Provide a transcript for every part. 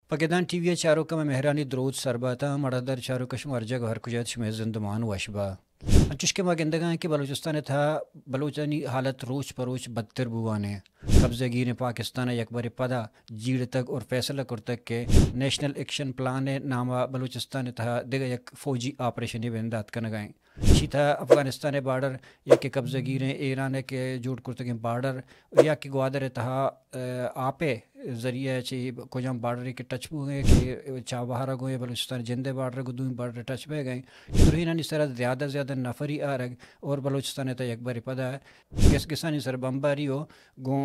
پہ گدان T V ءِ چاروکاں مئے مہرانی دروت سر بات اَنت۔ مڑاہدار چاروک، شما ہر جاگہ ءُ ہر کجا ات، شمئے زندمان وش با۔ انچوش کہ ما گندگ ءَ ایں کہ بلوچستان ءِ تہا بلوچانی حالت روچ پہ روچ بدتر بوان اِنت۔ قبضہ گیریں پاکستان ءَ یکبرے پدا جیڑتگ اور فیصلہ کرتگ کہ نیشنل ایکشن پلان ءِ نام ءَ بلوچستان ءِ تہا دگہ یک فوجی آپریشنے بندات کنگ ءَ اِنت۔ ایشی تہا افغانستان ءِ بارڈر یا کہ قبضہ گیریں ایران ءِ کہ جوڑ کرتگیں بارڈر یا کہ گوادر ءِ تہا، ءَ، آپ ءِ ذریعہ چہ کجام بارڈرے کہ ٹچ بوگ ءَ اِنت کہ چابہار ءَ گوں یا بلوچستان جند ءِ بارڈر ءَ گوں دومی بارڈر ٹچ بئیگ ءَ اِنت، درہینانی سرا زیادہ زیادہ نفری آرگ اور بلوچستان ءِ تہا یکبرے پدا گس گسانی سر بمباری ءُ گوں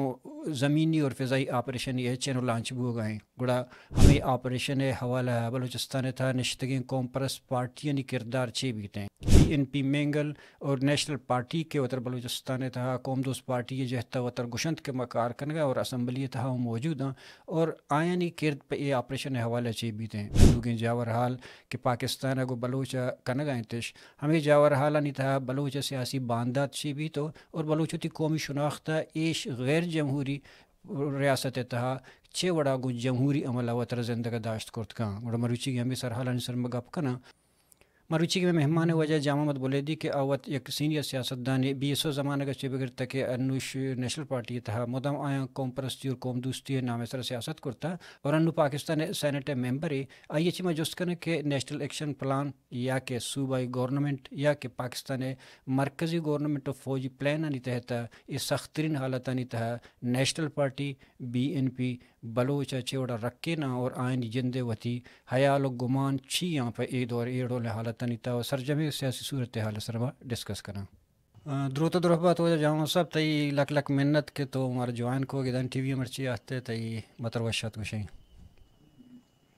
زمینی اور فضائی آپریشن ءِ چین ءُ لانچ بوگ ءَ اِنت۔ گڑا ہمے آپریشن ءِ حوالہ ءَ بلوچستان ءِ تہا نشتگیں قوم پرست پارٹیانی کردار چے بیت اِنت؟ بی این پی مینگل اور نیشنل پارٹی کہ وتر بلوچستان ءِ تہا قوم دوست پارٹی ءِ جہت ءَ وتر گوشنت کہ ما کار کنگ ءَ اور اسمبلی ءِ تہا ہم موجود اَنت اور آیانی کرد پہ اے آپریشن ءِ حوالہ ءَ چے بیت اِنت؟ انوگیں جاور حال کہ پاکستان ءَ گوں بلوچ ءَ کنگ ءَ اِنت اِش، ہمے جاور حالانی تہا بلوچ ءِ سیاسی باندات چے بیت اور بلوچ وتی قومی شناخت ءَ ایش غیر جمہوری ریاست ءِ تہا چے وڑا گوں جمہوری عمل ءَ وترا زندگ ءَ داشت کرت کن؟ گڑا مروچیگیں ہمے سرحالانی سر ما گپ کناں۔ مروچیگیں مئے مہمان ءِ واجہ جان محمد بلیدی کہ آ وت یک سینئر سیاستدانے، بی ایس او زمانگ ءَ چہ بگر تاکہ انوش نیشنل پارٹی ءِ تہا مدام آیاں قوم پرستی اور قوم دوستی ءِ نام ءِ سرا سیاست کرتا اور انو پاکستان ءِ سینیٹ ءِ ممبرے۔ آئی ءَ چہ ما جست کناں کہ نیشنل ایکشن پلان یا کہ صوبائی گورنمنٹ یا کہ پاکستان ءِ مرکزی گورنمنٹ ءُ فوجی پلانانی تحت ءَ اے سخت ترین حالتانی تہا National Party, B N P, Baloch ءَ چے وڑا رکیناں اور آیانی جند ءِ وتی حیال ءُ گمان چی آں پہ اے دور ءَ اے ڈولیں حالتانی تہا ءُ سرجمیں سیاسی صورتحال ءِ سر ءَ ما ڈسکس کناں۔ آ، دروت ءُ درہبات واجہ جان محمد صاحب، تئی لک لک منت کہ تو مارا جوائن کو گدان ٹی وی ءَ مرچی آہتے، تئی متر وش آت گوشیں۔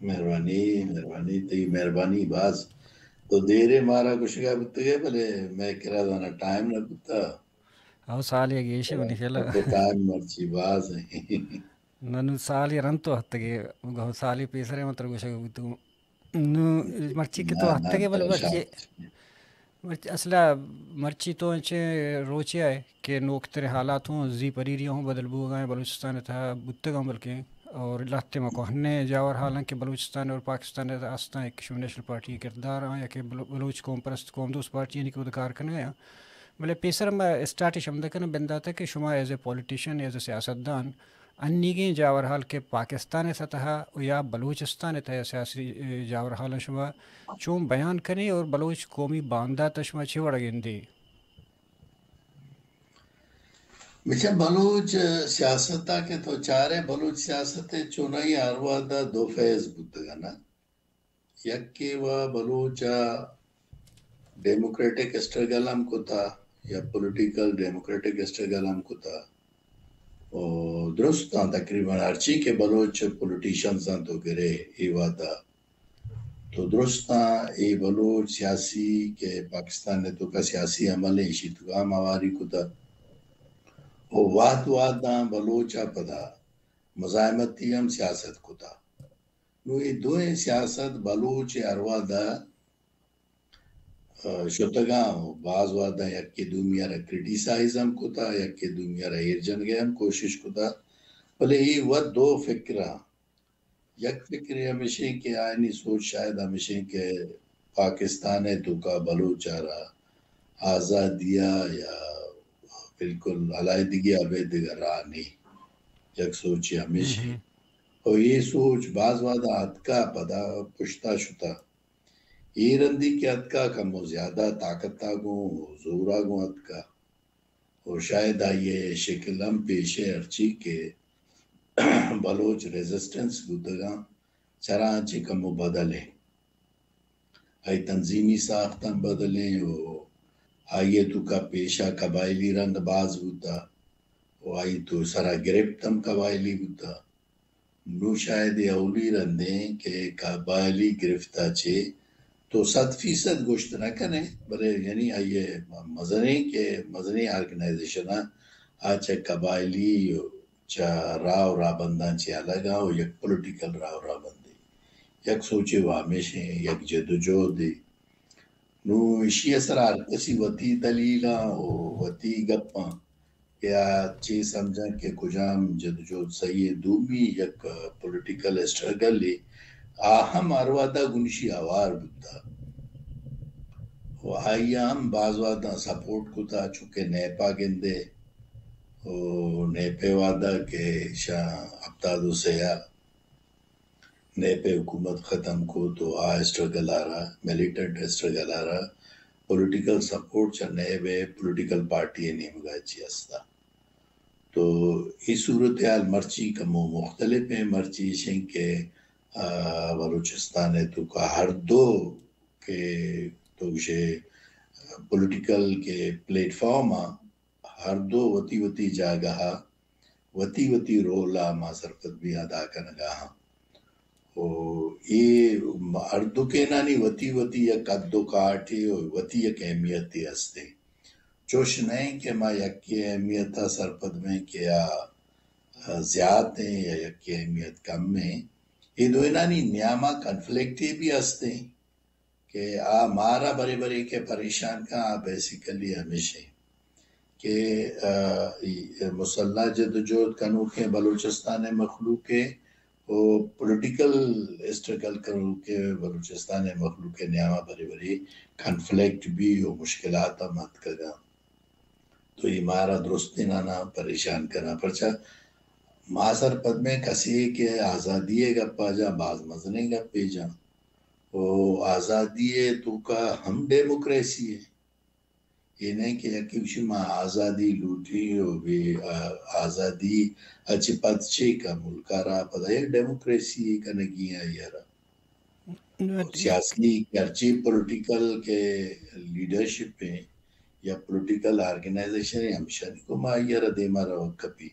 مہربانی، مہربانی، تئی مہربانی باز۔ تو دیرے مارا گوشگا بوتگے، بلے مئے کرا دانا ٹائم نہ بوتا۔ او سال یک گیشے منی خیال۔ تو ٹائم مرچی باز ایں۔ نہ، نوں سال ءَ رند تو ہتگے، گوں سالے پیسر ءَ من ترا گوشگ بوتگوں۔ نوں مرچی کہ تو نہ، نہ، ہتگے، بلے تو مرچی، شاید۔ مرچی اصل ءَ مرچی تو انچیں روچے ءَ کہ نوکتریں حالات ہوں زی پریری ہوں بدل بوگ ءَ ایں، بلوچستان ءِ تہا بوتگ آں بلکیں اور لہتے ما کوہنیں جاور حالاں کہ بلوچستان اور پاکستان ءِ تہا استاں، یک شمئے نیشنل پارٹی ءِ کردار آں یا کہ بلو-، بلوچ قوم پرست قوم دوست پارٹی یعنی کہ اود کار کنگ ءَ آں۔ بلے پیسر ما اسٹارٹ اش ہمدا کناں بندات ءَ کہ شما as a politician, as a سیاستدان، انیگیں جاورحال کہ پاکستان ءِ سطح ءَ یا بلوچستان ءِ تہ ءَ سیاسی، اے، جاورحالاں شما چون بیان کنے اور بلوچ قومی باندات ءَ شما چے وڑ ءَ گندے؟ بچہ بلوچ سیاست ءَ کہ تو چارے، بلوچ سیاست ءِ چونائی ہر وہد ءَ دو فیز بوتگ نا۔ یکے و بلوچ ءَ ڈیموکریٹک اسٹرگل ہم کتا یا پولیٹیکل ڈیموکریٹک اسٹرگل ہم کتا۔ و درستاں تقریباً ہرچی کہ بلوچ پولیٹیشنز آں تو گرے اے وہد ءَ، تو درستاں اے بلوچ سیاسی کہ پاکستان ءِ توکا سیاسی عمل ایں، ایشی توکا ہم ہواری کتا۔ و وہد وہداں بلوچ ءَ پدا مزاحمتی ہم سیاست کتا۔ نوں اے دوئیں سیاست بلوچ ءِ ہر وہد ءَ، آ، شتگاں و باز وہداں یکے دومی ءَ را کرٹیسائز ہم کتا، یکے دومی ءَ را ایر جنگ ءِ ہم کوشش کتا، بلے اے وت دو فکر آں۔ یک فکرے ہمیشیں کہ آیانی سوچ شاید ہمیشیں کہ پاکستان ءِ توکا بلوچ ءَ را آزادی ءَ یا بالکل علیحدگی ءَ ابید دگہ راہ نی، یک سوچے ہمیشیں۔ ہم۔ و اے سوچ باز وہدا اتکا پدا پشتا شتا۔ اے رندی کہ اتکا کمو زیادہ طاقت ءَ گوں، زور ءَ گوں اتکا۔ و شاید آئی ءِ شکل ہم پیش ءَ ہرچی کہ بلوچ ریزسٹنس بوتگاں، چراں چہ کمو بدل ایں۔ آئی تنظیمی ساخت ہم بدل ایں و آئی ءِ توکا پیشا قبائلی رنگ باز بوتا و آئی تو سرا گرپت ہم قبائلی بوتا۔ نوں شاید اے اولی رندیں کہ قبائلی گرفت ءَ چہ تو صد فیصد گوشت نہ کنے، بلے یعنی آئی ءِ مزنیں کہ مزنیں آرگنائزیشن ءَ آ چہ قبائلی چہ راہ و راہبنداں چہ الگ ءَ و یک پولیٹیکل راہ و راہبندے، یک سوچے و ہمیشیں، یک جد و جہدے۔ نوں ایشی ءِ سرا ہر کسی وتی دلیلاں و وتی گپاں۔ یا چی سمجھاں کہ کجام جدوجہد صحیح ہے۔ دومی یک پولیٹیکل اسٹرگل ہے، آ ہم ہر وہدا گنشی آوار بوتا و آئی ہم باز وہدا سپورٹ کتا، چونکہ نیپا گندے و نیپے وہدا کہ شاہ ہفتاد و سیا نیب ء حکومت ختم کو تو آ اسٹرگل آرا، ملیٹنٹ اسٹرگل آرا پولیٹیکل سپورٹ چہ نیب ء پولیٹیکل پارٹی ء نیمگا چی ہستا۔ تو اے صورتحال مرچی کمو مختلف ہیں، مرچی شیں کہ آ، بلوچستان ء توکا ہر دو کہ تو گوشے پولیٹیکل کہ پلیٹ فارم آ ہر دو وتی وتی جاگہ ء وتی وتی رول ء ما سرپد بی ادا کنگا ہاں۔ و اے ہر دو کینانی وتی وتی یک قد و کاٹے و وتی یک اہمیتے ہستے۔ چوش نئیں کہ ما یکے اہمیت ء سرپد بیں کہ آ، آ زیات ہیں یا یکے اہمیت کم ہیں۔ اے دوئینانی نیاما کنفلکٹے بھی ہستے۔ کہ آ مارا برے برے کہ پریشان کن، آ بیسیکلی ہمیش ہیں کہ، آ، ای مسلح جدوجہد کنوکیں بلوچستان ء مخلوق ء و پولیٹیکل اسٹرگل کنوکیں بلوچستان ء مخلوق ء نیاما برے برے کنفلکٹ بھی و مشکلات ہم اتکگاں۔ تو اے مارا درستینانا پریشان کناں، پرچا ما سرپد میں کسے کہ آزادی ء گپا جاں، باز مزنیں گپے جاں۔ و آزادی ء توکا ہم ڈیموکریسی ہے۔ اے نہیں کہ یکی گوشی ما آزادی لوٹی و بے، آ، آزادی اچ پد چے کا ملکا را پدا یک ڈیموکریسی کنگی ہے یارا۔ نو، سیاسی ہرچی پولیٹیکل کہ لیڈرشپ ہیں یا پولیٹیکل آرگنائزیشن ہیں، ہمیشانی کو ما آئی ء را دیما روگ کپی۔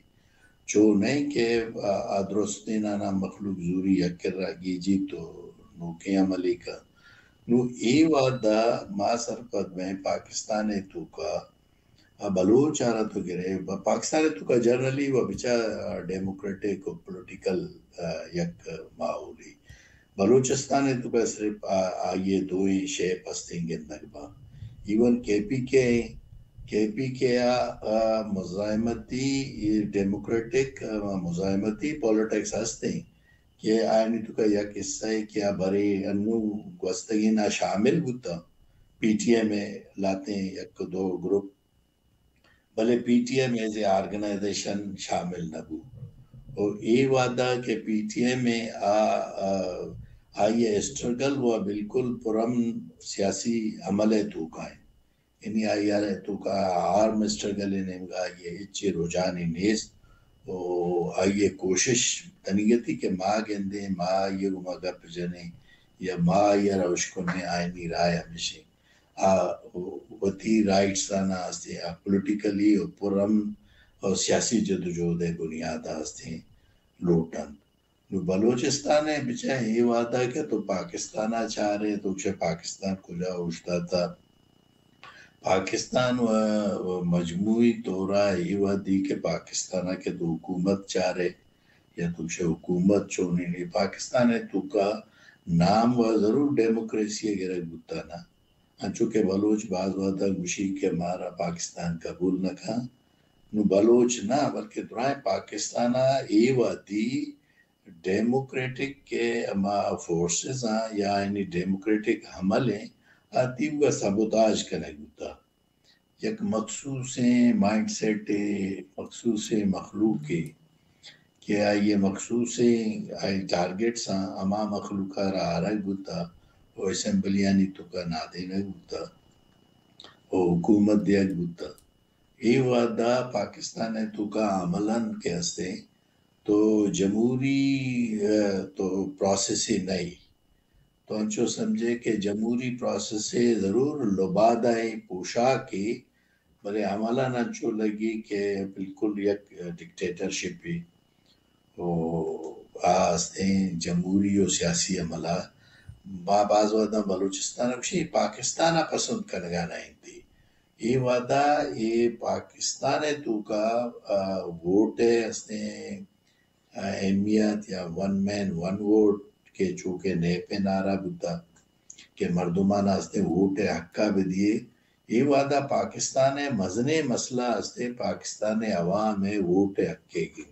چو نئیں کہ آ، آ درستینانا مخلوق زوری یک کرا گیجی تو نوکیں عملی کا۔ نو اے وہدا ما سرپد بیں پاکستان ء توکا آ بلوچ آرا تو گرے، ب-، پاکستان ء توکا جنرلی و بچا، آ، ڈیموکریٹک و پولیٹیکل، آ، یک ماحولی۔ بلوچستان ء توکا صرف آ-، آئی ء دوئیں شیپ ہستیں گندگ باں۔ ایون کے پی کے، کے پی کے آ، آ، مزاحمتی، ڈیموکریٹک، آ، مزاحمتی پولیٹکس ہستیں کہ آیانی توکا یک حصہ ہے کہ آ برے انو گوستگین آ شامل بوتا، پی ٹی ایم ء لاتیں یک دو گروپ، بلے P T M as a organization شامل نہ بو۔ و اے وعدہ کہ پی ٹی ایم ء آ، آ، آئی ء اسٹرگل و بالکل پرامن سیاسی عمل ء توکا انت۔ یعنی آئی ء توکا آرم اسٹرگل ء نیمگا آئی ء ہچ رجحانے نیست۔ و آئی ء کوشش تنیگتی کہ ما گندیں، ما آئی ء گوما گپ جنیں یا ما آئی ء را اشکنیں، آئینی رائے ہمیشیں۔ آ وتی رائٹس آناں ہستیں، آ پولیٹیکلی و پرامن و سیاسی جدوجہد ء بنیاد ء ہستیں لوٹ انت۔ نو بلوچستان ء بچار اے وعدہ کہ تو پاکستان ء چارے، تو چہ پاکستان کجا اوشتاتا؟ پاکستان و، و مجموعی طور ء اے وعدی کہ پاکستان ء کہ تو حکومت چارے یا تو چہ حکومت چونیں، پاکستان ء توکا نام و ضرور ڈیموکریسی ء گرگ بوتا نا۔ انچو کہ بلوچ باز وھداں گوشی کہ مارا پاکستان قبول نہ کن، نوں بلوچ نہ بلکہ درائیں پاکستان ء اے وھدی ڈیموکریٹک کہ ہما فورسز آں یا یعنی ڈیموکریٹک عمل ایں، آ تیوگا سبوتاژ کنگ بوتا۔ یک مخصوصیں مائنڈ سیٹ ء، مخصوصیں مخلوق ء کہ آئی ء مخصوصیں آئی ٹارگٹس آں، ہما مخلوق ء را آرگ بوتا و اسمبلیانی توکا نادینگ بوتا و حکومت دیگ بوتا۔ اے وھدا پاکستان ء توکا عملاً کہ ہستیں تو جمہوری، ء، تو پروسیسے نہ ای۔ تو انچو سمجھے کہ جمہوری پروسیسے ضرور لبادہ ء پوشاکے، بلے عملاً انچو لگی کہ بالکل یک ڈکٹیٹرشپے۔ و آ ہستیں جمہوری و سیاسی عملا با-، باز وھداں بلوچستان ء گوشی پاکستان ء پسند کنگا نہ انتی۔ اے وھدا اے پاکستان ء توکا، آ، ووٹ ء ہستیں، آ، اہمیت یا ون مین ون ووٹ کہ چوکہ نیپ ء نعرہ بوتا کہ مردمان ہستیں ووٹ ء حقا بدیے، اے وہدا پاکستان ءِ مزنیں مسئلہ است ءُ پاکستان ءِ عوام ءِ ووٹ ءِ حق ءِ گنگ۔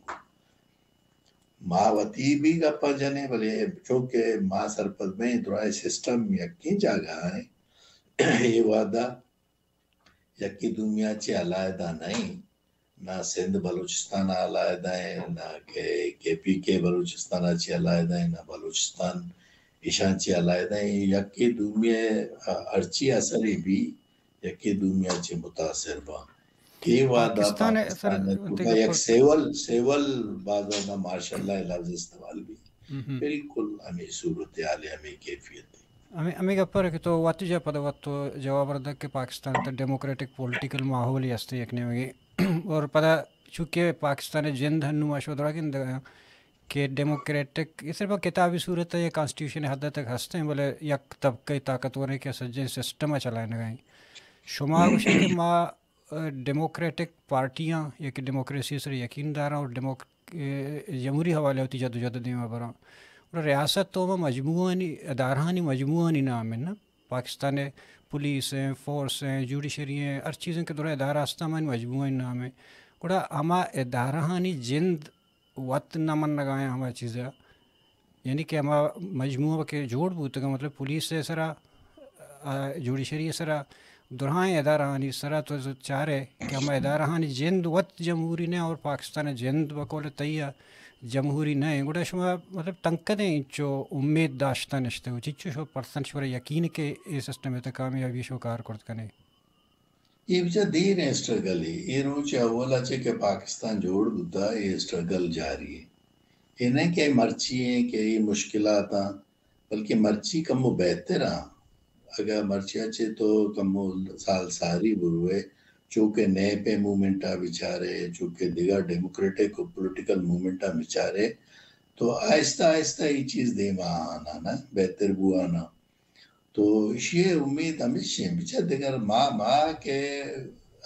ما وتی بھی گپاں جنیں، بلے چونکہ ما سرپد بئیں، درائیں سسٹم یکیں جاگہ ءَ ایں۔ اے وہدا یکے دومی ءَ چہ علیحدہ نہ ایں، نہ سندھ بلوچستان ءَ علیحدہ ایں، نہ کہ کے پی کے بلوچستان ءَ چہ علیحدہ ایں، نہ بلوچستان ایشاں چہ علیحدہ ایں۔ یکے دومی ءَ ہرچی اثرے بی، یکے دومی ءَ چہ متاثر باں۔ اے وہدا پاکستان ءِ سر پاکستان ءِ توکا یک سول، سول بازار ءَ مارشل لاء ءِ لفظ استعمال بی۔ بالکل ہمے صورتحال ءُ ہمے کیفیت ءَ۔ ہمے، ہمے گپ ءَ کہ تو وت جا پدا وت تو جواب ءَ دگ کہ پاکستان ءِ تہ ڈیموکریٹک پولیٹیکل ماحولے است یک نیمگے۔ اور پدا چونکہ پاکستان ءِ جند ہنو ما شو درا گندگ ءَ کہ ڈیموکریٹک، اے صرف کتابی صورت ءَ یا کانسٹیٹیوشن ءِ حد تک ہست ایں، بلے یک طبقہ طاقتور ایں کہ سجیں سسٹم ءَ چلائینگ ءَ ایں۔ شما گوشے کہ ما، ڈیموکریٹک پارٹیاں یا کہ ڈیموکریسی ءِ سر یقین داراں اور ڈیموک-، جمہوری حوالے ءَ وتی جدوجہد ءَ دیم ءَ براں۔ گڑا ریاست تو ہما مجموعانی، ادارہانی مجموعانی نام ایں نا، پاکستان ءِ پولیس ایں، فورس ایں، جوڈیشری ایں، ہر چیز ایں کہ درا ادارہ ہست، ہمانی مجموعانی نام ایں۔ گڑا ہما ادارہانی جند وت نہ منگ ءَ ایں ہما چیز ءَ، یعنی کہ ہما مجموعہ کہ جوڑ بوتگ، مطلب پولیس ءِ سرا، آ، جوڈیشری ءِ سرا، درائیں ادارہانی سرا تو چارے کہ ہما ادارہانی جند وت جمہوری نہ اور پاکستان ءِ جند بقول تئی ءَ جمہوری نہ ایں۔ گڑا شما مطلب تنکدیں انچو امید داشتہ نشتگ، چنچو شو پرسنٹ شمارا یقین کہ اے سسٹم ءِ تہ کامیابی شو کار کرت کنے؟ اے بچار دیریں اسٹرگلے۔ اے روچ اول ءَ چہ کہ پاکستان جوڑ بوتا، اے اسٹرگل جاری ایں۔ اے نہ کہ مرچی ایں کہ اے مشکلات آں، بلکہ مرچی کمو بہتر آں۔ اگاں مرچی ءَ چہ تو کمو سال ساری بروئے، چو کہ نیپ ءِ موومنٹ ءَ بچارے، چو کہ دگہ ڈیموکریٹک ءُ پولیٹیکل موومنٹ ءَ بچارے، تو آہستہ آہستہ اے چیز دیم ءَ آناں، بہتر بواناں۔ تو ایشی ءِ امید ہمیش ایں، بچار دگر ما، ما کہ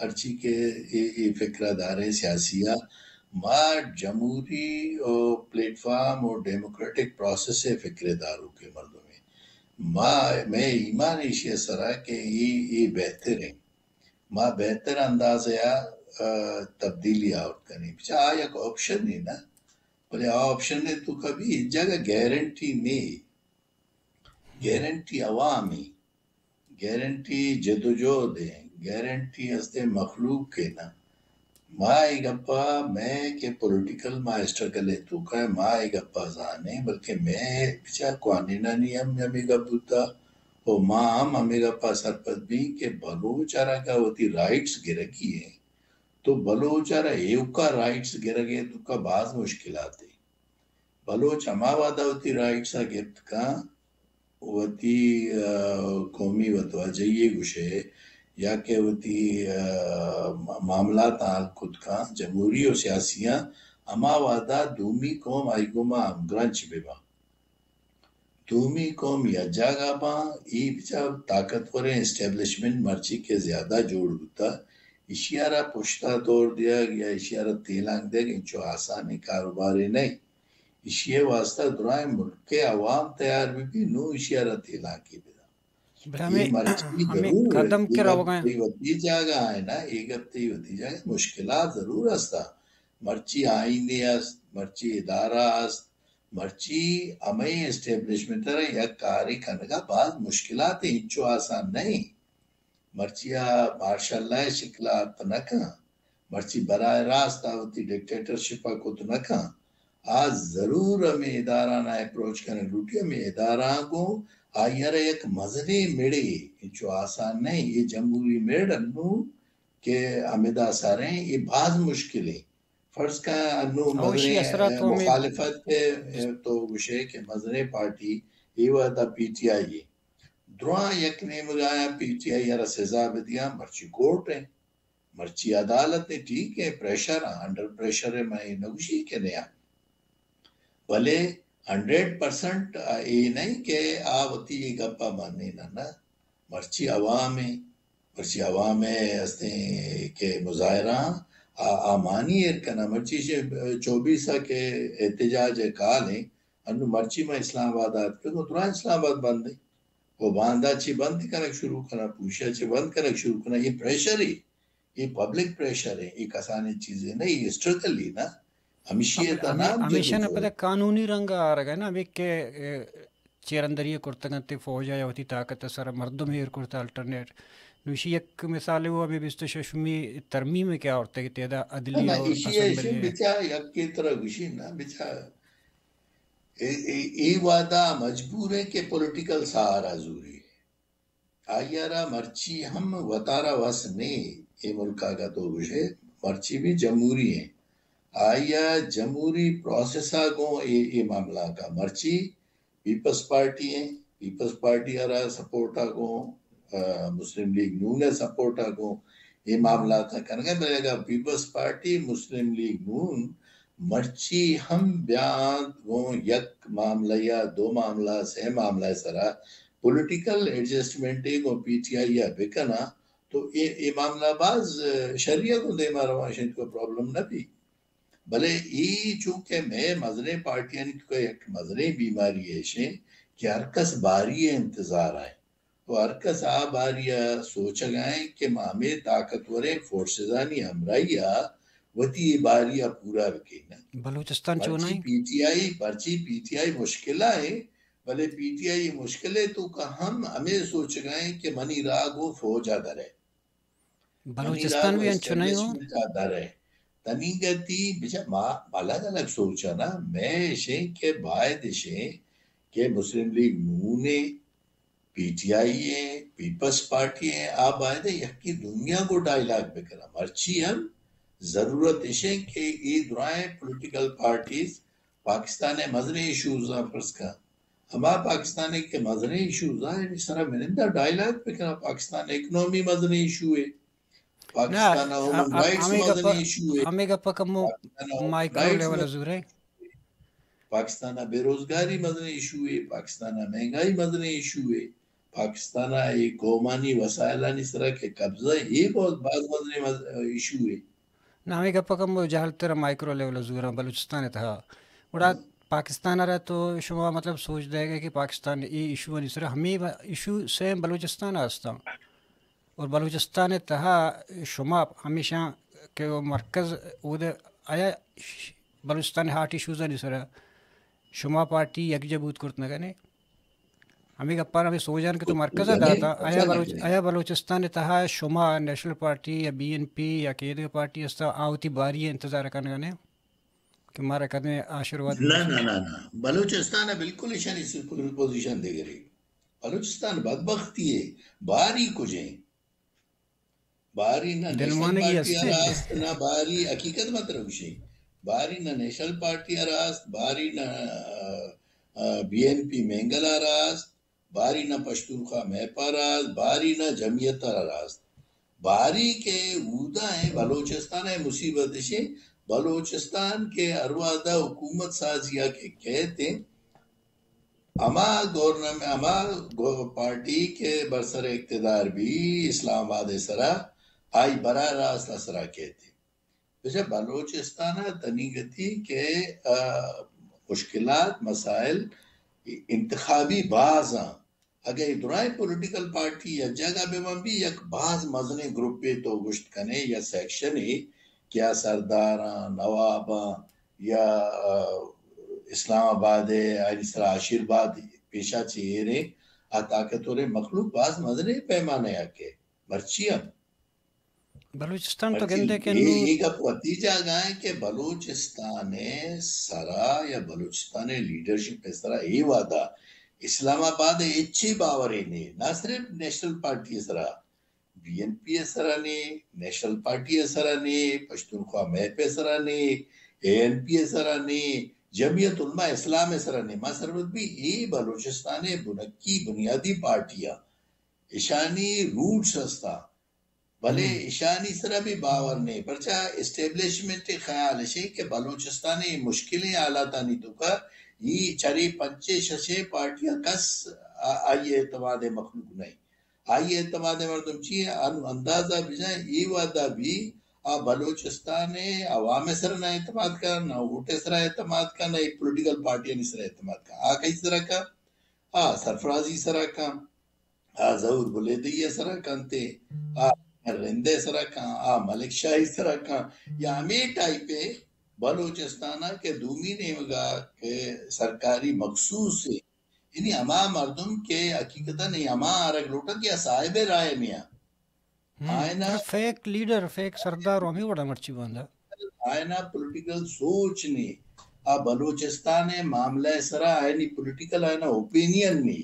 ہرچی کہ اے، اے فکر ءَ داریں سیاسی ءَ، ما جمہوری ءُ پلیٹ فارم ءُ ڈیموکریٹک پروسیس ءِ فکر ءِ داروکیں مردم ایں۔ ما، مئے ایمان ایشی ءِ سرا کہ اے، اے بہتر ایں۔ ما بہتر اندازے ءَ، آ، تبدیلی آورت کنیں۔ بچار آ یک آپشنے نا، بلے آ آپشن ءِ توکا بھی ہچ جاگہ گارنٹی نہ ایں۔ گارنٹی عوام ایں، گارنٹی جدوجہد ایں، گارنٹی ہستیں مخلوق ایں نا۔ ما اے گپ ءَ، مئے کہ پولیٹیکل ما اسٹرگل ءِ توکا ایں، ما اے گپ ءَ زانیں، بلکہ مئے بچار کوانینانی ہم ہمے گپ بوتا، ءُ ما ہم ہمے گپ ءَ سرپد بیں کہ بلوچ ءَ را اگاں وتی رائٹس گرگی ایں، تو بلوچ ءَ را ایوکا رائٹس گرگ ءِ توکا باز مشکلات ایں۔ بلوچ ہما وہدا وتی رائٹس ءَ گپت کن، وتی، آ، قومی وتواجہی ءَ گوشے یا کہ وتی، آ، معاملات ءَ حل کت کن، جمہوری ءُ سیاسی آں، ہما وہدا دومی قوم آئی گوما ہمگرنچ بہ باں۔ دومی قوم یک جاگہ باں، اے بچار طاقتوریں اسٹیبلشمنٹ مرچی کہ زیادہ جوڑ بوتا، ایشی ءَ را پشتا دور دیگ یا ایشی ءَ را تیلانک دیگ انچو آسانیں کاروبارے نہ ایں۔ ایشی ءِ واسطہ درائیں ملک ءِ عوام تیار بہ بی، نوں ایشی ءَ را تیلانکی بداں۔ بلے اے ہمے، مرچی ہمے ضرور قدم اے کہ گپ روگا ایں۔ تئی وتی جاگہ ءَ ایں نا، اے گپ تئی وتی جاگہ ءَ، مشکلات ضرور ہستا۔ مرچی آئینے است، مرچی ادارہ است، مرچی ہمے اسٹیبلشمنٹ ءَ را یک کارے کنگا باز مشکلات ایں، انچو آسان نہ ایں۔ مرچی آ مارشل لا ءِ شکل ءَ اتک نہ کن، مرچی براہ راست آ وتی ڈکٹیٹرشپ ءَ کت نہ کن۔ آ ضرور ہمے ادارہاں اپروچ کنگ لوٹی، ہمے ادارہاں گوں آئی ءَ را یک مزنیں مڑے، انچو آسان نہ ایں۔ اے جمہوری مڑ انوں کہ ہمدا سر ایں، اے باز مشکل ایں۔ فرض کن انوں او ایشی مزنیں، اثرات اے، تو ہمے مخالفت ءِ، اے، تو گوشے کہ مزنیں پارٹی اے وہدا پی ٹی آئی ایں۔ دراہ یک نیمگا آیاں پی ٹی آئی ءَ را سزا بدیاں، مرچی کورٹ ایں، مرچی عدالت ایں، ٹھیک ایں، پریشر آں، انڈر پریشر ایں، من اے نہ گوشی کہ نیاں۔ بلے ہنڈریڈ پرسنٹ اے نہ ایں کہ آ وتی اے گپ ءَ منیناں، نہ۔ مرچی عوام ایں، مرچی عوام ءِ ہستیں کہ مظاہرہ آں، آ، آ مانی ایر کناں۔ مرچی چوبیس ءَ کہ احتجاج ءِ کال ایں، انوں مرچی ما اسلام آباد ءَ اتکگ، دراہ اسلام آباد بند ایں۔ تو باندا چی بند کنگ شروع کنا، پوشا چی بند کنگ شروع کنا، یہ پریشر ہے، یہ پبلک پریشر ہے، یہ کسانی چیزیں نہ، یہ اسٹرگل ہے نا۔ ہمیشی ہے تا نام ہمیشہ نہ پدا قانونی رنگ آرگ ہے نا، ہمیں کہ چیرندری کرتگ انت، فوج ء وتی طاقت ء سر مردم ایر کرت، الٹرنیٹ۔ نوشی یک مثال وہ ہمیں بیست و ششمی ترمیم کے آورتے کہ تیدا عدلی اور ایشی ایشی اسمبلی بچا یک کے طرح گوشی نا بچا، اے، اے، اے وعدہ مجبور ہے کہ پولیٹیکل سہارا زوری۔ آئی ء را مرچی ہم وتارا وس نے، اے ملک ء تو گوشے مرچی بھی جمہوری ہیں۔ آئی ء جمہوری پروسیس ء گوں اے، اے معاملہ کا مرچی پیپلز پارٹی ہیں، پیپلز پارٹی ء را سپورٹ ء گوں، آ، مسلم لیگ نون ء سپورٹ ء گوں اے معاملات ء کنگ ء، بلے اگاں پیپلز پارٹی، مسلم لیگ نون مرچی ہم بیاں گوں یک معاملہ یا دو معاملہ، سے معاملہ ء سرا پولیٹیکل ایڈجسٹمنٹ ء گوں پی ٹی آئی ء بکناں تو اے، اے معاملہ باز شری ء گوں دیما روان شنت، کوئی پرابلم نہ بی۔ بلے اے چونکہ مئے مزنیں پارٹیانی توکا یک مزنیں بیماری ایشیں کہ ہر کس باری ء انتظار ء، تو ہر کس آ باری ء سوچگ ء کہ ما ہمے طاقتوریں فورسزانی ہمراہی ء وتی اے باری ء پورا بکیں۔ بلوچستان چونائیں؟ پی ٹی آئی، پرچی پی ٹی آئی مشکل ء، بلے پی ٹی آئی مشکل ء توکا ہم ہمے سوچگ ء کہ منی راہ گوں فوج ء درے۔ بلوچستان بھی انچو نہیں ہو۔ تنیگتی بچا ما الگ الگ سوچا نا، میں اشیں کہ باید اشیں کہ مسلم لیگ نون ہے، پی ٹی آئی ہے، پیپلز پارٹی ہے، آ باید ہے یکی دنیا کو ڈائیلاگ بکنا۔ مرچی ہم ضرورت اشیں کہ یہ درائیں پولیٹیکل پارٹیز پاکستان ء مزنیں ایشوز آں فرض کن، ہما پاکستان ء کہ مزنیں ایشوز آں، ایشی سرا منندہ ڈائیلاگ بکناں۔ پاکستان ء اکنامی مزنیں ایشو ہے، پاکستان ء ہیومن رائٹس مزنیں ایشو ہے، ہمیں گپ کمو مائیکرو لیول زورے۔ پاکستان ء بے روزگاری مزنیں ایشو ہے، پاکستان ء مہنگائی مزنیں ایشو ہے، پاکستان ء اے قومانی وسائلانی سرا کہ قبضہ ہے، یہ بہت باز مزنیں ایشو ہے۔ نہ، ہمے گپ ء کمو جہل تر مائیکرو لیول ء زوراں بلوچستان ء تہا۔ گڑا پاکستان ء را تو شما مطلب سوچ دئیگ ء کہ پاکستان اے ایشو آنی سرا، ہمے ایشو سیم بلوچستان ء استاں۔ اور بلوچستان ء تہا شما ہمیشاں کہ مرکز اود آیا بلوچستان ء ہاٹ ایشوز آنی سرا شما پارٹی یکجا بوت کرت نہ کنے؟ ہمے گپاں ہمے سوجان کہ تو مرکز ء داتا، آیا بلوچ-، آیا بلوچستان ء تہا شما نیشنل پارٹی یا بی این پی یا کہ ایدگہ پارٹی ہستا، آ وتی باری ء انتظار کنگ ء نہ کہ مارا کدیں آشیرواد نہ، نہ، نہ، نہ۔ بلوچستان ء بالکل ایشانی سی-، پوزیشن دگرے۔ بلوچستان بدبختی ہے، باری کجیں۔ باری نہ نیشنل پارٹی ء راست، نہ باری، حقیقت ما ترا گوشیں، باری نہ نیشنل پارٹی ء راست، باری نہ، آ، آ، بی این پی مینگل ء راست، باری نہ پشتونخوا میپ ء راست، باری نہ جمعیت ء راست۔ باری کہ اودا ہیں بلوچستان ء مصیبت اشیں، بلوچستان کہ ہر وہدا حکومت سازی ء کہ کہتے، ہما گورنم-، ہما گو-، پارٹی کہ بر سر اقتدار بی اسلام آباد ء سرا، آئی براہ راست اثرا کیت۔ بچہ بلوچستان ء تنیگتی کہ، آ، مشکلات، مسائل انتخابی باز آں۔ اگہ اے درائیں پولیٹیکل پارٹی یک جاگہ بہ من بی، یک باز مزنیں گروپے تو گوشت کنے یا سیکشنے کہ آ سرداراں، نواباں یا، آ، اسلام آباد ء آئی سرا آشیرباد پیشا چہ ایریں، آ طاقتوریں مخلوق باز مزنیں پیمانہ ء کہ مرچی ہم بلوچستان تو گندے کہ اے، نوں اے گپ وتی جاگہ ہیں کہ بلوچستان ء سرا یا بلوچستان ء لیڈرشپ ء سرا اے وعدہ اسلام آباد ء ہچی باورے نے، نہ صرف نیشنل پارٹی ء سرا، بی این پی ء سرا نے، نیشنل پارٹی ء سرا نے، پشتونخوا میپ ء سرا نے، اے این پی ء سرا نے، جمعیت علماء اسلام ء سرا نے۔ ما سرپد بی اے بلوچستان ء بنکی بنیادی پارٹی آں، اشانی روٹس ہستا، بلے اشانی سرا بھی باور نے، پرچا اسٹیبلشمنٹ ء خیال اشے کہ بلوچستان ء مشکلیں حالاتانی توکا ای چرے پنچے ششے پارٹیاں کس آ-، آئی اعتماد ء مخلوق نہیں۔ آئی اعتماد ء مردم چی ہے؟ انو اندازہ بجائیں اے وعدہ بھی آ بلوچستان ء عوام ء سرا نہ اعتماد کن، نہ ووٹ ء سرا اعتماد کن، نہ اے پولیٹیکل پارٹیانی سرا اعتماد کن۔ آ کئی سرا کن؟ آ سرفرازی سرا کن۔ آ ظہور بلیدی ءِ سرا کنت، آ رند ءِ سرا کن، آ ملک شاہی ءِ سرا کن، یا ہمے ٹائپ ءِ بلوچستان ءَ کہ دومی نیمگ ءَ کہ سرکاری مخصوص ءِ، یعنی ہما مردم کہ حقیقتاً اے ہما آرگ لوٹاں کہ آ صاحب رائے نیاں۔ ہم، آئینا فیک لیڈر، فیک سردار ہمے وڑا مرچی باندا۔ آئینا پولیٹیکل سوچ نی، آ بلوچستان ءِ معاملہ ءِ سرا آئینی پولیٹیکل آئینا اوپینین نی۔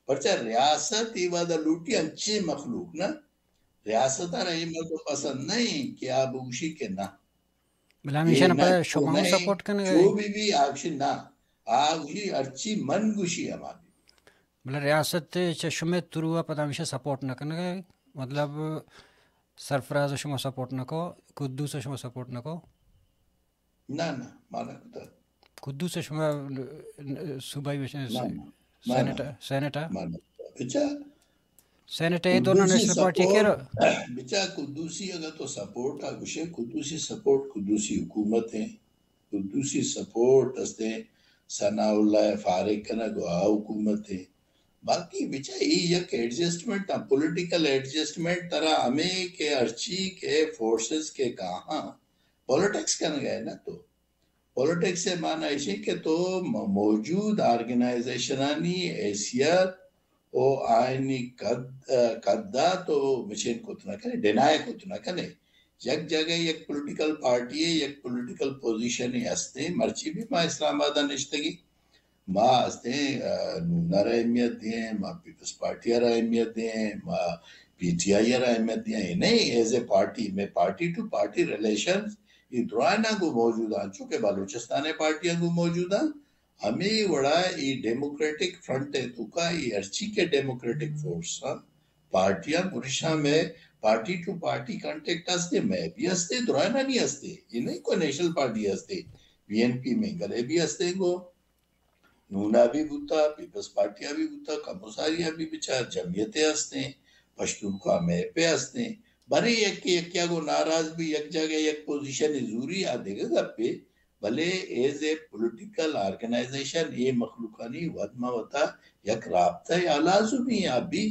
پرچا ریاست اے وہدا لوٹی انچیں مخلوق نا، ریاست ءَ را اے مردم پسند نہ ایں کہ آ بگوشی کہ نہ۔ بلے ہمیشہ اے نہ نہ پدا شما ہم نہ ایں، سپورٹ کنگ ءَ جو ایں۔ بھی بھی آکشی نہ، آ گوشی ہرچی من گوشی ہما بھی۔ بلے ریاست چہ شمے تھرو ءَ پدا ہمیشہ سپورٹ نہ کنگ ءَ ایں۔ مطلب سرفراز ءَ شما سپورٹ نہ کو، قدوس ءَ شما سپورٹ نہ کو؟ نہ، نہ، ما نہ کتا۔ قدوس ءَ شما صوبائی وش-، نہ، نہ، ما نہ، سینیٹ ءَ، سینیٹ ءَ؟ ما نہ کتا۔ بچا، سینیٹ ءَ اے دور نا قدوسی نیشنل پارٹی ءَ سپورٹ، کرا؟ بچا قدوسی اگر تو سپورٹ آ گوشے، قدوسی سپورٹ، قدوسی حکومت ایں، قدوسی سپورٹ استیں، ثناء اللہ ءَ فارغ کنگ ءَ آ حکومت ایں۔ باقی بچا اے یک ایڈجسٹمنٹ آ، پولیٹیکل ایڈجسٹمنٹ ترا ہمے کہ ہرچی کہ فورسز کہ کاہاں، پولیٹکس کنگ ءَ ئے نا تو۔ پولیٹکس ءِ معنی ایش ایں کہ تو م-، موجود آرگنائزیشنانی حیثیت و آئینی قد، قد ءَ تو مچین کت نہ کنے، ڈینائی کت نہ کنے۔ یک جاگہ یک پولیٹیکل پارٹی ءِ، یک پولیٹیکل پوزیشن ءِ ہستیں، مرچی بھی ما اسلام آباد ءَ نشتگیں، ما ہستیں، آ، نون ءَ را اہمیت دیں، ما پیپلز پارٹی ءَ را اہمیت دیں، ما پی ٹی آئی ءَ را اہمیت دیں، اے نہیں، ایز اے پارٹی، میں پارٹی ٹو پارٹی ریلیشنز اے درائنا گوں موجود آں، چونکہ بلوچستان ءِ پارٹیاں گوں موجود آں، ہمے وڑا اے ڈیموکریٹک فرنٹ ءِ توکا اے ہرچی کہ ڈیموکریٹک فورس آں، پارٹیاں گریشاں میں پارٹی ٹو پارٹی کانٹیکٹ ہستے، میں بھی ہستے، درائنا نہیں ہستے، اے نہیں کوئی نیشنل پارٹی ہستے، بی این پی میں گلے بھی ہستے گو۔ نون ءَ بھی بوتا، پیپلز پارٹی ءَ بھی بوتا، کمو ساری ءَ بھی بچار، جمعیت ءَ ہستیں، پشتونخوا میپ ءَ ہستیں، برے یکے یکے ءَ گوں ناراض بھی، یک جاگہ یک پوزیشن زوری آ دگہ گپے، بلے ایز اے پولیٹیکل آرگنائزیشن اے مخلوقانی وت ما وتا یک رابطہ ءَ لازمی آ بھی،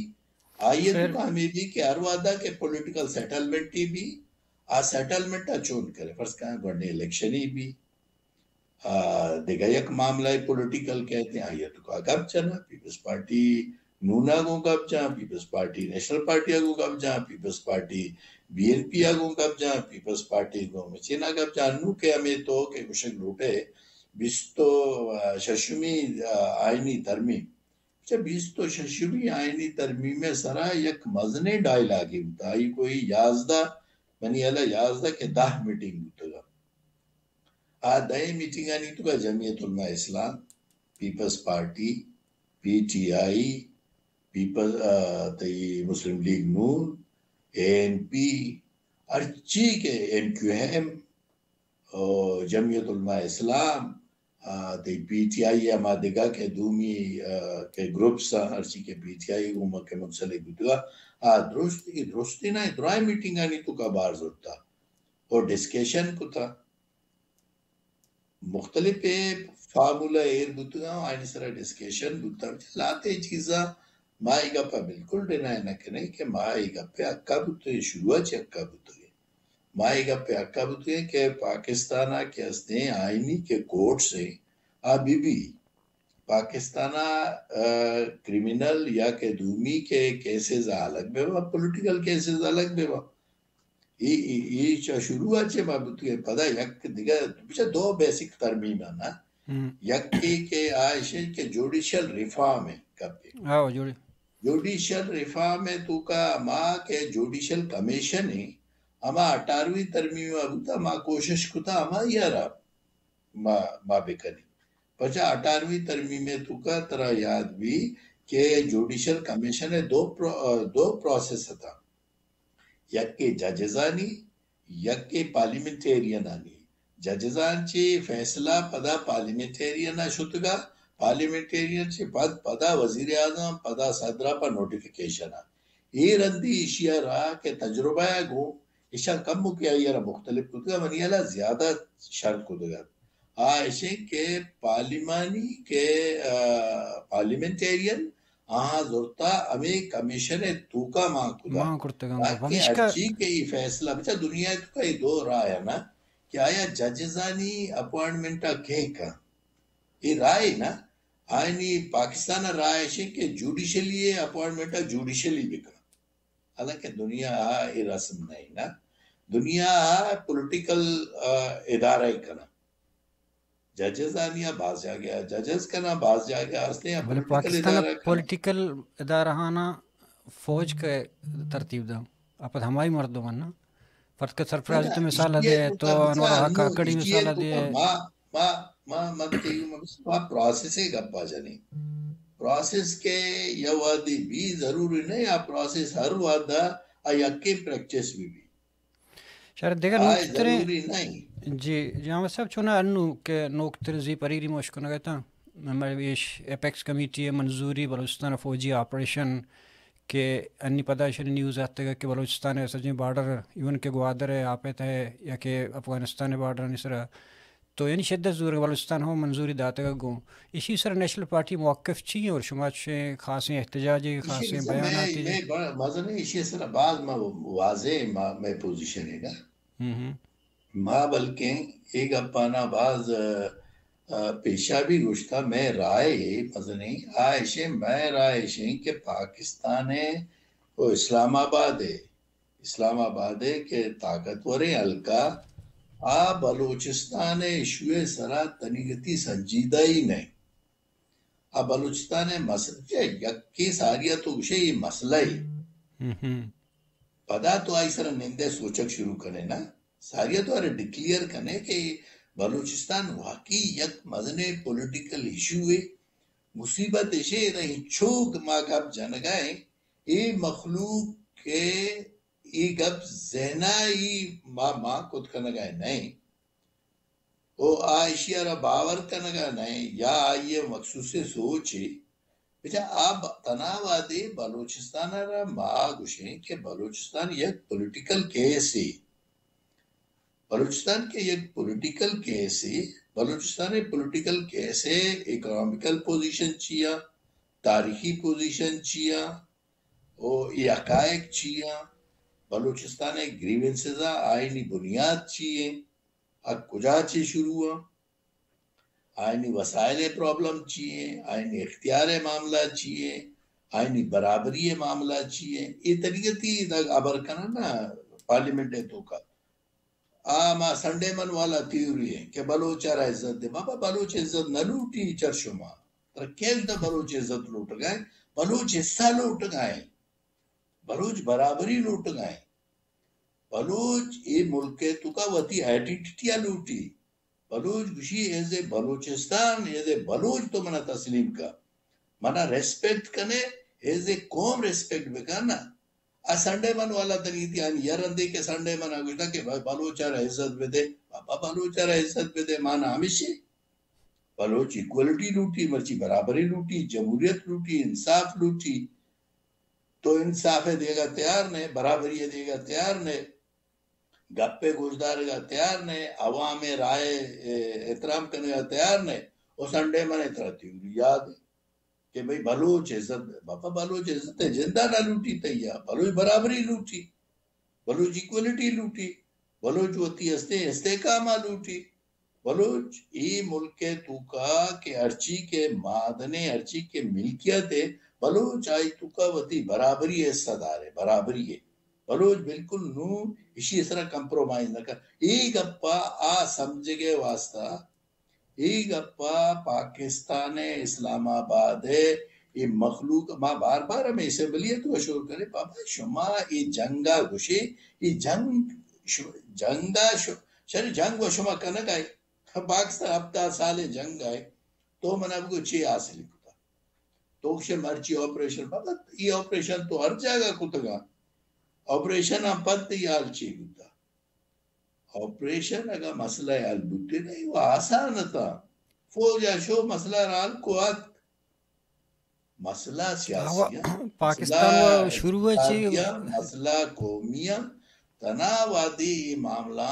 آئی ءِ تو ہمے بھی کہ ہر وعدہ کہ پولیٹیکل سیٹلمنٹ ہی بھی، آ سیٹلمنٹ ءَ چون کرے، فرض کن گونڈے الیکشن ہی بھی، آ، دگہ یک معاملہ پولیٹیکل کہتے ہیں، آئی ءَ تو کا گپ جنا، پیپلز پارٹی نون ءَ گوں گپ جان، پیپلز پارٹی نیشنل پارٹی ءَ گوں گپ جان، people's party B N P ءَ گوں گپ جان، پیپلز پارٹی گوں مچین ءَ گپ جان۔ نو کہ ہمیں تو کہ گوشگ لوٹے، بیست و ششمی، آ، آئینی ترمیم، چہ بیست و ششمی آئینی ترمیم ءِ سرا یک مزنیں ڈائیلاگے بوتا، آئی کوئی یازدہ، منی ہیالا یازدہ کہ دہ میٹنگ بوتگا۔ آ دہیں میٹنگانی توکا Jamiat Ulema Islam, people's party, P T I, people's, آ، تئی مسلم لیگ نون، اے این پی، ہرچی کہ ایم کیو ایم، او جمعیت علماء اسلام، آ، تئی پی ٹی آئی ہما دگہ کہ دومی، آ، کہ گروپس آں، ہرچی کہ پی ٹی آئی گوں مکہ منسلک بوتگا، آ درست، اے درستیں نا، درائیں میٹنگانی توکا بار زرتا اور ڈسکشن کتا۔ مختلف فارمولا ایر بوتگاں، آئینی سرا ڈسکشن بوتا۔ لہتے چیزاں ما اے گپ ءَ بالکل ڈینائی نہ کنیں کہ ما اے گپ ءِ حق ءَ بوتگیں، شروع ءَ چہ حق ءَ بوتگیں۔ ما اے گپ ءِ حق ءَ بوتگیں کہ پاکستان ءَ کہ ہستیں آئینی کہ کورٹس ہیں، آ بی بی پاکستان ءَ، آ، کرمنل یا کہ دومی کہ کیسز الگ بہ با، پولیٹیکل کیسز الگ بہ با۔ اے، اے، اے چہ شروع ءَ چہ ما بوتگیں۔ پدا یک دگہ، بچا دو بیسک ترمیم ءَ نا۔ ہم۔ یکے کہ آ ایش کہ جوڈیشل ریفارم ءِ گپے۔ ہاں، جوڈی- جوڈیشل ریفارم ءِ توکا ہما کہ جوڈیشل کمیشن ءِ، ہما اٹھارہویں ترمیم ءَ بوتا، ما کوشش کتا ہمائی ءَ را ما، ما بکنیں۔ پچا اٹھارہویں ترمیم ءِ توکا ترا یاد بی کہ جوڈیشل کمیشن ءِ دو پرو-، دو پروسیس اتاں۔ یکے ججزانی، یکے پارلیمنٹیرینانی۔ ججزان چہ فیصلہ پدا پارلیمنٹیرین ءَ شتگا، پارلیمنٹیرین چہ پد پدا وزیر اعظم، پدا صدر ءَ پہ نوٹیفیکیشن ءَ۔ اے رندی ایشی ءَ را کہ تجربہ ءَ گوں ایشاں کمو کہ آئی ءَ را مختلف کتگا، منی ہیالا زیادہ شر کتگا۔ آ ایشیں کہ پارلیمانی کہ، آ، پارلیمنٹیرین آہاں زرتا ہمے کمیشن ءِ توکا مان کتا۔ مان کرتگاں۔ تاکہ پمیشکا ہرچی کہ اے فیصلہ، بچا دنیا ءِ توکا اے دو راہ ہے نا کہ آیا ججزانی اپوائنٹمنٹ ءَ کئے کن؟ اے راہ ہے نا، آئینی پاکستان ءِ راہ ایش کہ جوڈیشلی ءِ اپوائنٹمنٹ ءَ جوڈیشلی بکن۔ حالانکہ دنیا ءَ اے رسم نہیں نا۔ دنیا ءَ پولیٹیکل، آ، ادارہ ہی کنا۔ ججز آنیا باز جاگہ، ججز کنا باز جاگہ ہستے ہیں، بلے پولیٹیکل پاکستان ادارہ کنا۔ پولیٹیکل ادارہ آنا فوج کے ترتیب دا۔ اپت ہمائی مردم نا۔ فرد کے سرفراز تو مثال دے، تو انور حق کاکڑی مثال دے۔ ما، ما، ما، ما تئی، ما، ما پروسیس ءِ گپا جنیں۔ پروسیس کہ یا وادی بھی ضروری نہیں، آ پروسیس ہر وعدہ آ یکیں پریکٹس بھی بھی۔ شر دگہ آ نوکتریں ضروری نہیں۔ جی، جی، احمد صاحب، چونا انو کہ نوکتر زی پریری موش کنگا تاں، مئے ایش ایپیکس کمیٹی ءِ منظوری بلوچستان ءِ فوجی آپریشن کہ انی پدا ایشانی نیوز آتگا کہ بلوچستان ءِ سجیں بارڈر، ایون کہ گوادر ءِ آپ ءِ تہ ءَ یا کہ افغانستان ءِ بارڈرانی سرا تو یعنی شدت زور بلوچستان ہم منظوری داتگ گوں۔ ایشی سر نیشنل پارٹی موقف چی ہیں اور شما چے خاصیں احتجاج، ایشی خاصیں سر بیانات میں، میں بڑا مزن ہے، ایشی سر بعد ما واضح ما، میں پوزیشن ہے نا۔ ہم ہم۔ ما بلکیں اے گپانا باز، آ، آ، پیشا بھی گوشتا، میں رائے مزنیں آئیشیں، میں رائے ایشیں کہ پاکستان ہے و اسلام آباد ہے، اسلام آباد ءِ کہ طاقتوریں حلقہ آ بلوچستان ءِ ایشو ءِ سرا تنیگتی سنجیدہ ہی نہ۔ آ بلوچستان ءِ مسئلہ، یکے ساری ءَ تو گوشے اے مسئلہ ہے۔ ہم ہم۔ پدا تو آئی سرا نندے سوچگ شروع کنے نا۔ ساری ءَ تو ارے ڈکلیئر کنے کہ بلوچستان واقعی یک مزنیں پولیٹیکل ایشو ہے۔ مصیبت ایشے ادا انچو کہ ما گپ جنگا ہیں، اے مخلوق کہ اے گپ ذہنا ای ما، ما کت کنگا نئیں۔ او آ ایشی ءَ را باور کنگا نئیں یا آئی ءِ مخصوصیں سوچے۔ بچا آ ب-، تنا وہدے بلوچستان ءَ را ما گوشیں کہ بلوچستان یک پولیٹیکل کیسے۔ بلوچستان کہ یک پولیٹیکل کیسے، بلوچستان ءِ پولیٹیکل کیسے، اکنامیکل پوزیشن چیا، تاریخی پوزیشن چیا، او اے حقائق چی آں؟ بلوچستان ءِ گریونسز آں، آئینی بنیاد چی ایں؟ آ کجا چہ شروع آں؟ آئینی وسائل ءِ پرابلم چی ایں؟ آئینی اختیار ءِ معاملہ چی ایں؟ آئینی برابری ءِ معاملہ چی ایں؟ اے طریقتی دگ ہبر کنن نا پارلیمنٹ ءِ توکا۔ آ ہما سنڈے من والا تھیوری ہے کہ بلوچ ءَ را عزت دے۔ بابا، بلوچ عزت نہ لوٹی چر شما۔ ترا کیل دا بلوچ عزت لوٹگا ہے؟ بلوچ حصہ لوٹگا ہے۔ بلوچ برابری لوٹگا ہے۔ بلوچ اے ملک ءِ توکا وتی آئیڈینٹیٹی ءَ لوٹی۔ بلوچ گوشی، as a Balochistan, as a Baloch تو منا تسلیم کا۔ منا ریسپیکٹ کنے، ایز اے قوم ریسپیکٹ بکن نا۔ آ سنڈے من والا تنیتی آنی یا رندے کہ سنڈے من گوشتا کہ بھائی بلوچ ءَ را عزت بدے، بابا بلوچ ءَ را عزت بدے، مانا ہمیشی بلوچ ایکوالٹی لوٹی، مرچی برابری لوٹی، جمہوریت لوٹی، انصاف لوٹی۔ تو انصاف ءِ دیگا تیار نہ، برابری ءِ دیگا تیار نہ، گپ ءِ گوشدارگا تیار نہ، عوام ءِ رائے ءِ احترام کنگا تیار نہ، او سنڈے من ءَ ترا تھیوری یاد ہے۔ کہ بھئی بلوچ عزت، بابا بلوچ عزت ءِ جندا نہ لوٹی تیا، بلوچ برابری لوٹی، بلوچ ایکوالٹی لوٹی، بلوچ وتی ہستیں استحکام ءَ لوٹی، بلوچ اے ملک ءِ توکا کہ ہرچی کہ معدن ءِ، ہرچی کہ ملکیت ءِ، بلوچ آئی توکا وتی برابری ءِ حصہ دار ءِ، برابری ءِ۔ بلوچ بالکل نوں اشی سرا کمپرومائز نہ کن۔ اے گپا آ سمجھگ ءِ واسطہ اے گپا پاکستان ءِ اسلام آباد ءِ اے مخلوق، ما بار بار ہمے اسمبلی ءِ تو شور کرے، بابا شما اے جنگ ءَ گوشے، اے جنگ ش-، جنگ ءَ ش-، شر جنگ و شما کنگ ءَ ئے۔ پاکستان ہپتاد سال ءِ جنگ ءَ ئے۔ تو منا بگو چے حاصل کتا؟ تو گوشے مرچی آپریشن، بابا اے آپریشن تو ہر جاگہ کتگا۔ آپریشن ہم پد تئی حال چے بوتا؟ آپریشن اگاں مسئلہ ءِ حل بوتیں نہ، اے و آسان اتاں۔ فوج ءَ شو مسئلہ را حل کو ات۔ مسئلہ سیاسی آ، پاکستان مسئلہ و شروع ءَ چی اقتصادی آ، مسئلہ قومی آ، تنا وادی اے معاملہ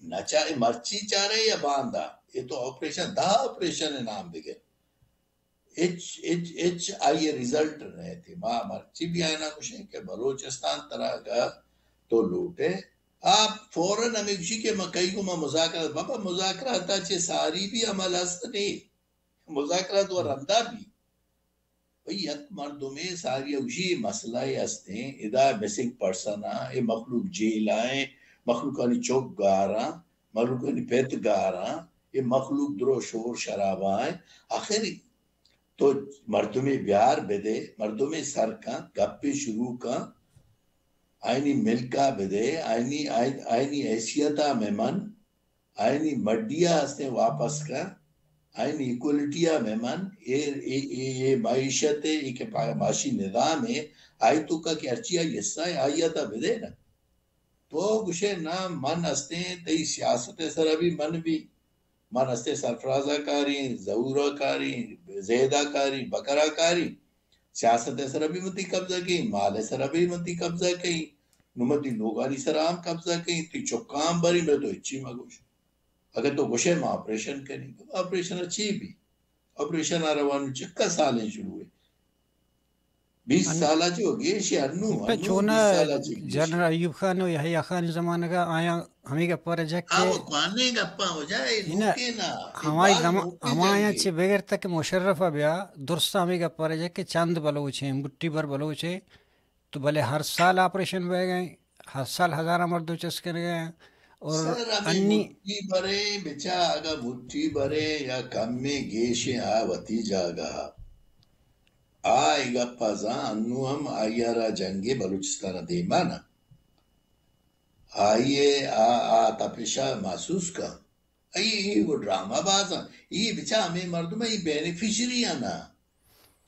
نہ چاہے مرچی چارے یا باندا، اے تو آپریشن، دہ آپریشن ءِ نام بگر۔ ہچ ہچ ہچ آئی ءِ رزلٹ نہ ات۔ ما مرچی بھی آیانا گوشیں کہ بلوچستان ترا اگاں تو لوٹے، آ فوراً ہمے گوشی کہ ما کئی گوما مذاکرات، بابا مذاکرات ءَ چہ ساری بھی عمل ہست نے، مذاکرات و رندا بھی۔ بھئی یک مردمے ساری ءَ گوشی مسئلہ ئے ہستیں، ادا مسنگ پرسن آں، اے مخلوق جیل آئیں، مخلوقانی چک گاراں، مخلوقانی پت گاراں، اے مخلوق درو شور شرابہ آئیں۔ آخر تو مردمے بیار بدے، مردمے سر کن، گپے شروع کن، آئینی ملکا بدے، آئینی، آئین-، آئینی حیثیتا مہ من، آئینی مڈیا ہستیں واپس کن، آئینی ایکولیٹیا مہ من، اے، اے، اے، اے معیشت ءِ، اے کہ پا-، معاشی نظام ءِ، آئی توکا کہ ہرچی آئی حصہ ءِ، آئی ءَ تا بدے نا۔ تو گوشے نا، من ہستیں تئی سیاست ءِ سرا بھی من بھی، من ہستیں سرفراز ءَ کاریں، ظہور ءَ کاریں، زید ءَ کاریں، بکر ءَ کاریں، سیاست ءِ سرا بھی من تئی قبضہ کئیں، مال ءِ سرا بھی من تئی قبضہ کئیں، نو من تئی لوگانی سرا ہم قبضہ کئیں، تئی چکاں ہم بریں، بلے تو ہچی مہ گوش۔ اگہ تو گوشے ما آپریشن کنیں، آپریشن ءَ چی بھی؟ آپریشن ءَ روان چکا سالیں شروع ہے۔ بیست ان-، سال ءَ چہ گیش ہے، انو، پہ انو چونا بیست سال ءَ چہ گیش۔ جنرل ایوب خان و یحییٰ خان زمانگ ءَ آیاں ہمے گپ ءَ رجگ آ کہ وہ کوانیں گپاں وجہ اے نہ، نوکیں نا، اے ہمائی باز زمان-، نوکیں ہمایاں جنگے۔ چہ بگر تک مشرف ءَ بیا، درست ہمے گپ ءَ رجگ کہ چند بلوچ ہیں، مٹھی بھر بلوچ ہیں، تو بلے ہر سال آپریشن بہ گئے، ہر سال ہزاراں مردم چست کنگ ءَ، اور سر، ہمیں انی مٹھی بھریں، بچا اگا مٹھی بھریں یا کمیں گیشیں آ وتی جاگہ۔ آ اے گپ ءَ زان، انو ہم آئی ءَ را جنگ ءَ بلوچستان ءَ دیما نہ۔ آئی ءَ آ، آ تپش ءَ محسوس کن۔ اے، اے وہ ڈرامہ باز ہیں۔ اے بچا ہمیں مردم، اے بینیفیشری ہیں نا۔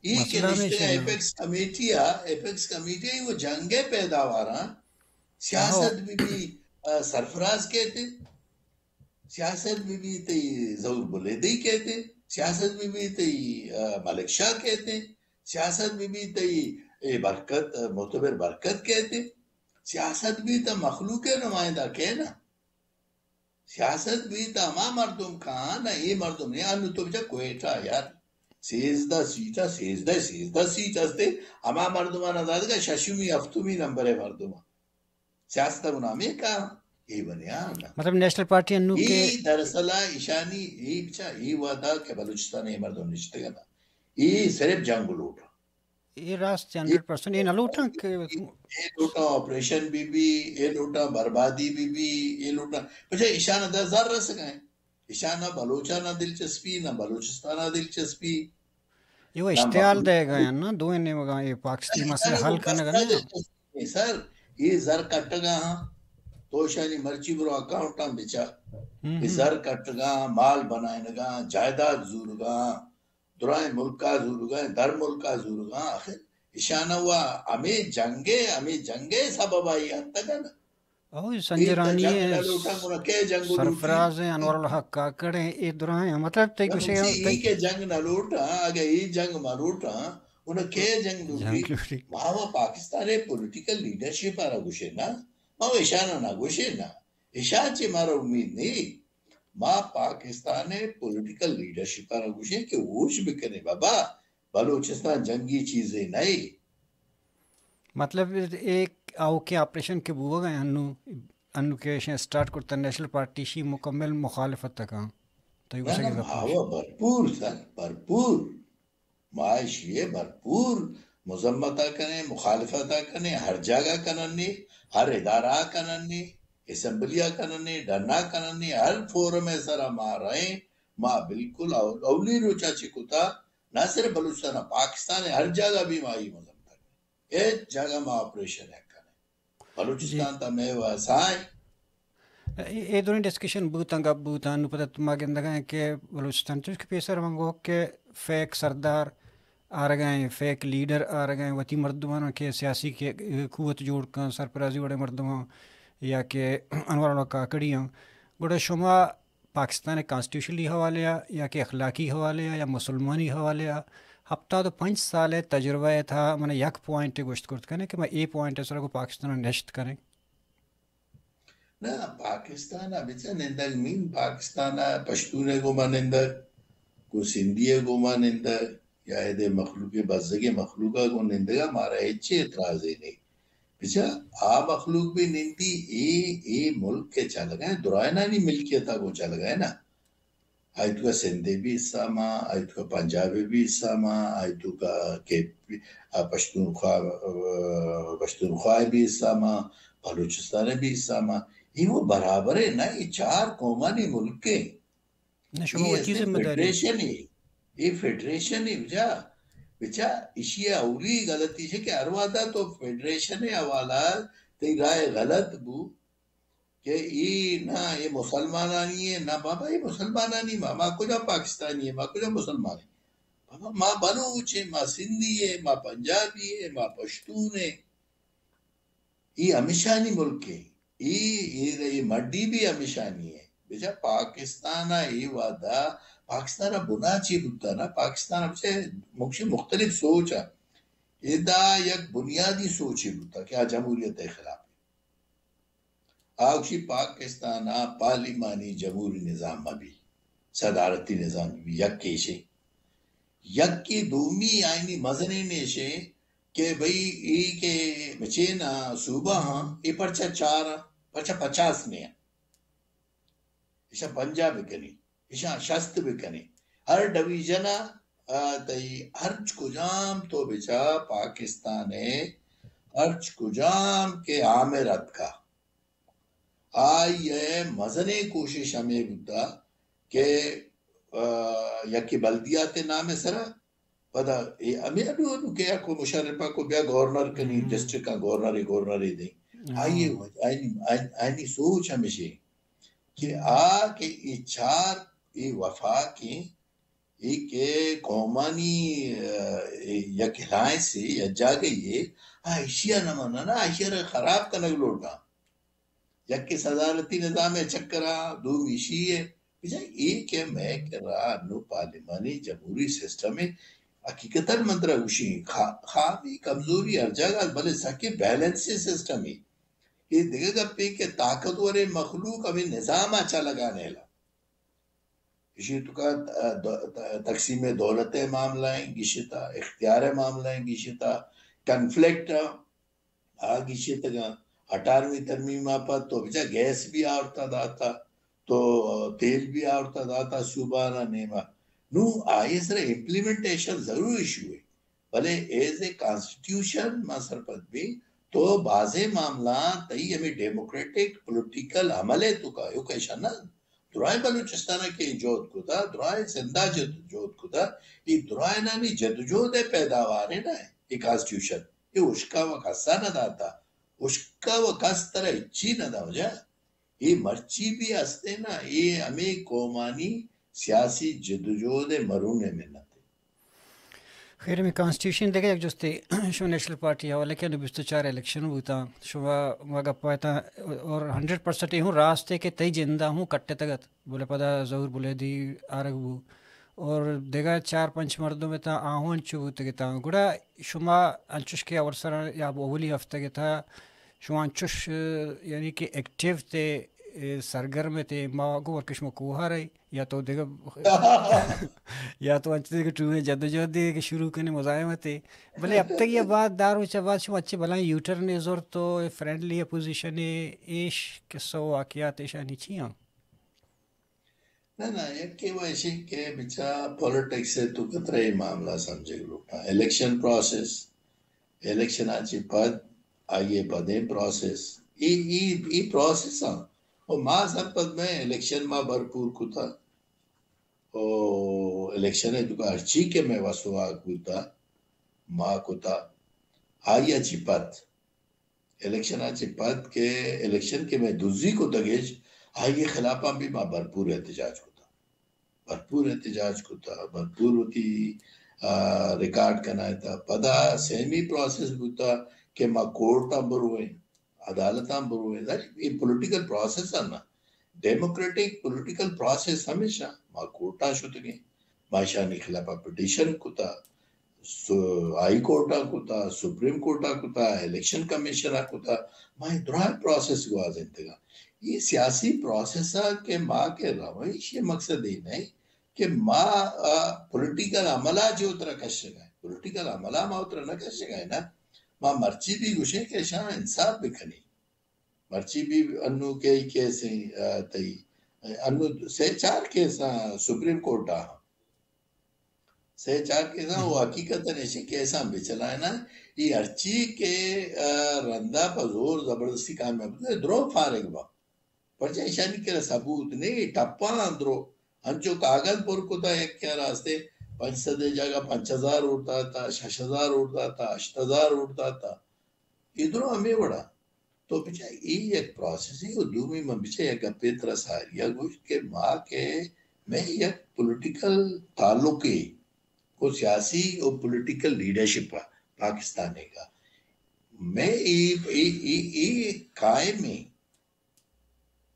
اے کہ مسئلہ ہمیش نشتگا ہے نا۔ ایپکس کمیٹی ءَ، ایپکس کمیٹی ءَ وہ جنگ ءِ پیداواراں۔ سیاست ہو۔ بی بی، آ، سرفراز کہتے۔ سیاست بی بی تئی ظہور بلیدی کہتے، سیاست بی بی تئی، آ، ملک شاہ کہتے، سیاست بی بی تئی اے برکت، آ، معتبر برکت کہتے۔ سیاست بی تا مخلوق نمائندہ کہنا۔ سیاست بی تا ہما مردم کہاں، نہ اے مردم نے، انو تو بچا کوئٹہ یار، سیزدہ سیٹ ءَ، سیزدہ، سیزدہ سیٹ ہستے، ہما مردمانا داتگا ششمی، ہفتمی نمبر ءِ مردم۔ سیاست ءَ گوں ہمے کار اے بنیاد۔ مطلب نیشنل پارٹی انو اے کہ دراصل ءَ ایشانی اے بچا اے وعدہ کہ بلوچستان ءَ اے مردم نشتگ انت، اے صرف جنگ لوٹ۔ اے راست اے ہنڈریڈ پرسنٹ اے نہ لوٹاں کہ اے لوٹاں آپریشن بی بی، اے لوٹاں بربادی بی بی، اے لوٹاں بچا ایشان ءَ زر رسگ ءَ۔ ایشان ءَ بلوچاں ءَ دلچسپی، نہ بلوچستان ءَ دلچسپی۔ یہ وہ نہ اشتعال مخلوق دے گئے ہیں نا، دوئیں نیمگاں یہ پاکستانی مسئلہ حل کرنے کا نا۔ سر، یہ زر کٹگا ہاں، تو شانی مرچی برو اکاؤنٹاں بچا۔ ہم، یہ ہم۔ زر کٹگا، مال بنائنگا، جائیداد زورگا، درائیں ملکا زورگا، در ملکا زورگا، آخر ایشان ءَ وا ہمیں جنگے، ہمیں جنگے سبب آئی اتگا نا۔ او اے سنجرانی جنگ نہ لوٹاں، گڑا کئے جنگ لوٹی؟ سرفراز ہیں، انور الحق کاکڑ ہیں، اے درائیں، مطلب تئی گوشے ای کہ جنگ نہ لوٹاں، اگہ اے جنگ مہ لوٹاں، گڑا کئے جنگ لوٹی؟ جنگ لوٹی۔ ما و پاکستان ءِ پولیٹیکل لیڈرشپ ءَ را گوشے نا، ما و ایشان ءَ نہ گوشے نا، ایشان چہ مارا امید نہیں۔ ما پاکستان ءِ پولیٹیکل لیڈرشپ ءَ را گوشے کہ ہوش بکنے بابا، بلوچستان جنگی چیزے نہ اے۔ مطلب ایک آؤکیں آپریشن کہ بوگ ءَ انو، انو کہ ایشاں اسٹارٹ کرتا نیشنل پارٹی شی مکمل مخالفت تکاں۔ تو نہ، نہ، ہاوا بھرپور سر، بھرپور۔ ما ایشی ءَ بھرپور مذمت ءَ کنیں، مخالفت ءَ کنیں، ہر جاگہ کننے، ہر ادارہ ءَ کننے، اسمبلی ءَ کننے، ڈن ءَ کننے، ہر فورم ءِ سرا ما رہیں، ما بالکل اول-، اولی روچا چہ کتا، نہ صرف بلوچستان ءَ، پاکستان ءِ ہر جاگہ بھی ما اے مذمت ءَ کنیں۔ ہچ جاگہ ما آپریشن ءَ کنیں۔ بلوچستان جی۔ تا مئے واسائیں۔ اے، اے دونیں ڈسکشن بوتاں، گپ بوتاں، نوں پدا ما گندگا ایں کہ بلوچستان، چوش کہ پیسر من گوک کہ فیک سردار آرگا ایں، فیک لیڈر آرگا ایں، وتی مردماں کہ سیاسی کہ قوت جوڑ کن، سرپرازی وڑیں مردماں یا کہ انور اللہ کاکڑی آں، گڑا شما پاکستان ءِ کانسٹیٹیوشنلی حوالے ءَ یا کہ اخلاقی حوالے ءَ یا مسلمانی حوالے ءَ ہپتاد ءُ پنچ سال ءِ تجربہ ءِ تہا من یک پوائنٹ ءَ گوشت کرت کنے کہ من اے پوائنٹ ءِ سرا گوں پاکستان ءَ نشت کنیں۔ نہ، پاکستان ءَ بچا نندگ مین، پاکستان ءَ پشتون ءِ گوما نندگ، گوں سندھی ءِ گوما نندگ، یا ادے مخلوق، بزگیں مخلوق ءَ گوں نندگ ءَ مارا ہچ اعتراضے نہیں۔ بچا آ مخلوق بھی نندی، اے، اے ملک ءِ چلگا ایں، درائنانی ملکیت ءَ گوں چلگا ایں نا۔ آئی توکا سندھ ءِ بھی حصہ ما، آئی توکا پنجاب ءِ بھی حصہ ما، آئی توکا کہ، آ، پشتونخوا، آ، پشتونخوا ءِ بھی حصہ ما، بلوچستان ءِ بھی حصہ ما۔ اے وہ برابر ہے نا، اے چار قومانی ملک ہیں۔ نہ، شما اے وتی ذمہ داری۔ فیڈریشن ہے، اے فیڈریشن ہے، بچا، بچا، ایشی اولی غلطی ہے کہ ہر وعدہ تو فیڈریشن ءِ حوالہ تئی رائے غلط بو۔ کہ اے نہ، اے مسلمانانی ایں، نہ بابا، اے مسلمانانی، ما، ما کجا پاکستانی ایں، ما کجا مسلمان ایں؟ بابا، ما بلوچ ایں، ما سندھی ایں، ما پنجابی ایں، ما پشتون ایں۔ اے ہمیشانی ملک ایں۔ اے، اے، اے مڈی بھی ہمیشانی ایں۔ بچا پاکستان ءَ اے وعدہ، پاکستان ءِ بنا چی بوتا نا، پاکستان ءَ بچا مکشی مختلف سوچ ءَ۔ ادا یک بنیادی سوچے بوتا کہ آ جمہوریت ءِ خلاف ایں۔ آ گوشی پاکستان ءَ پارلیمانی جمہوری نظام مہ بی، صدارتی نظام بی، یک ایشے۔ یکے دومی آئینی مزنیں ایشے کہ بھئی اے کہ بچین ءَ صوبہ ہاں، اے پرچہ چار ہاں، پرچہ پچاس نہ ایں۔ ایشاں پنجاہ بکنی، ایشاں شست بکنی۔ ہر ڈویژن ءَ، آ، تئی ہرچ کجام تو بچا پاکستان ءِ ہرچ کجام کہ آمر اتکا، آئی ءِ مزنیں کوشش ہمے بوتا کہ، آ، یکے بلدیات ءِ نام ءِ سرا، پدا اے ہمے انو، انو کہ یک مشرف ءَ کو بیا گورنر کنی، ہم۔ ڈسٹرکٹ ءَ گورنر، گورنر ءَ دیں۔ ہاں۔ آئی ءِ وج-، آئینی، آئین-، آئینی سوچ ہمیشے کہ آ کہ اے چار، اے وفاق ایں، اے کہ قومانی، آ، اے یک الائنس اے، یک جاگہے اے، آ ایشی ءَ نہ منن نا، ایشی ءَ را خراب کنگ لوٹاں۔ یکے صدارتی نظام ءِ چکر ءَ، دومی ایشی ءِ۔ بچا اے کہ مئے کرا انو پارلیمانی جمہوری سسٹم ایں، حقیقتاً من ترا گوشی، خا-، خامی کمزوری ہر جاگہ، بلے سکیں بیلنسڈ سسٹم ایں۔ اے دگہ گپے کہ طاقتوریں مخلوق ہمے نظام ءَ چلگا نیلا۔ ایشی توکا، آ، د-، ت-، تقسیم دولت ءِ معاملہ ایں گیشتا، اختیار ءِ معاملہ ایں گیشتا، کنفلکٹ ءِ آ گیشتگاں۔ اٹھارہویں ترمیم ءَ پد تو بچا گیس بھی آورتا داتا، تو تیل بھی آورتا داتا صوبہ نا نیما۔ نوں آئی سرا امپلیمنٹیشن ضرور ایشو ایں، بلے ایز اے کانسٹیٹیوشن ما سرپد بیں تو بازیں معاملہ تئی ہمے ڈیموکریٹک پولیٹیکل عمل ءِ توکا، ایوکا ایشاں نہ درائیں بلوچستان ءَ کہ جہد کتا، درائیں سندھ ءَ جہد، جہد کتا، اے درائینانی جدوجہد ءِ پیداوار ایں نا، اے کانسٹیٹیوشن، اے ہشکا و کسا نہ داتا، ہشکا و کس ترا ہچی نہ دا وجہ، اے مرچی بھی ہستے نا، اے ہمے قومانی سیاسی جدوجہد ءِ مرون ءِ منت ایں۔ خیر، ہمے کانسٹیٹیوشن دگہ یک جستے شما نیشنل پارٹی حوالہ کہ انو بیست و چار الیکشن بوتاں، شما ما گپ ءَ اتاں اور ہنڈریڈ پرسنٹ اے ہوں راست ایں کہ تئی جند ءَ ہوں کٹتگ ات، بلے پدا ظہور بلیدی آرگ بو اور دگہ چار پنچ مردم اتاں، آ ہوں انچو بوتگ اتاں۔ گڑا شما انچوش کہ اول سرا یا اولی ہفتگ ءِ تہا شما انچوش، یعنی کہ ایکٹیو تے، اے، سرگرم تے، ما گوں ورکش ما کوہا رہی، یا تو دگہ، یا تو انچ دگہ ٹوہیں جدوجہدے کہ شروع کنے مزاحمتے۔ بلے ہفتگے بعد، دہ روچ بعد شما اچے بلائیں یوٹرنے زرت و فرینڈلی اپوزیشنے، ایش قصہ و واقعات ایشانی چی ہاں؟ نہ، نہ، یکے و ایشی کہ بچا پولیٹکس ءِ توکا ترا اے معاملہ سمجھگ لوٹاں۔ الیکشن پروسیس، الیکشن ءَ چہ پد، آئی ءَ پدیں پروسیس، اے، اے، اے پروسیس آں۔ و ما سرپد بیں، الیکشن ما بھرپور کتا۔ و الیکشن ءِ توکا ہرچی کہ مئے وس و واک بوتا، ما کتا۔ آئی ءَ چہ پد الیکشن ءَ چہ پد کہ الیکشن کہ مئے دزی کتگش، آئی ءِ خلاف ءَ بھی ما بھرپور احتجاج کتا۔ بھرپور احتجاج کتا، بھرپور وتی، آ، ریکارڈ کنائینتا۔ پدا سیمی پروسیس بوتا کہ ما کورٹ ءَ برویں، عدالت ءَ برویں۔ ظاہر اے پولیٹیکل پروسیس ایں نا، ڈیموکریٹک پولیٹیکل پروسیس ہمیشہ ما کورٹ ءَ شتگیں۔ ما ایشانی خلاف ءَ پٹیشن کتا، سو-، ہائی کورٹ ءَ کتا، سپریم کورٹ ءَ کتا، الیکشن کمیشن ءَ کتا، ما اے دراہ پروسیس گوازینتگاں۔ اے سیاسی پروسیس ءَ کہ ما کہ رویں، ایشی مقصد اے نہ ایں کہ ما، آ، پولیٹیکل عمل ءَ جو ترا کشگ ءَ، پولیٹیکل عمل ءَ ما ترا نہ کشگ ءَ نا، ما مرچی بھی گوشیں کہ شاہ انصاف بکنی، مرچی بھی انو کئی کیس ہیں، آ، تئی، انو سے چار کیس ہیں سپریم کورٹ ءَ، سے چار کیس ہیں، وہ حقیقت ہے، ایشی کیس ہیں بچلائے نا، یہ ہرچی کہ، آ، رندا پہ زور زبردستی کامیاب، درو فارغ با۔ پرچا ایشانی کرا ثبوت نے، ٹپاں اندرو، انچو کاغذ پر کتا یک کیا راستے، پنچ سد جگہ پنچ ہزار ووٹ داتا، شش ہزار ووٹ داتا، ہشت ہزار ووٹ داتا۔ ادرو ہمیں وڑا۔ تو بچا ای یک پروسیس ہے، و دومی من بچا یک گپے ترا ساری یا گوشت کہ ما کہ میں یک پولیٹیکل تعلق ہے، کو سیاسی و پولیٹیکل لیڈرشپ پاکستان کا۔ میں ای، ای، ای، ای قائم ہے۔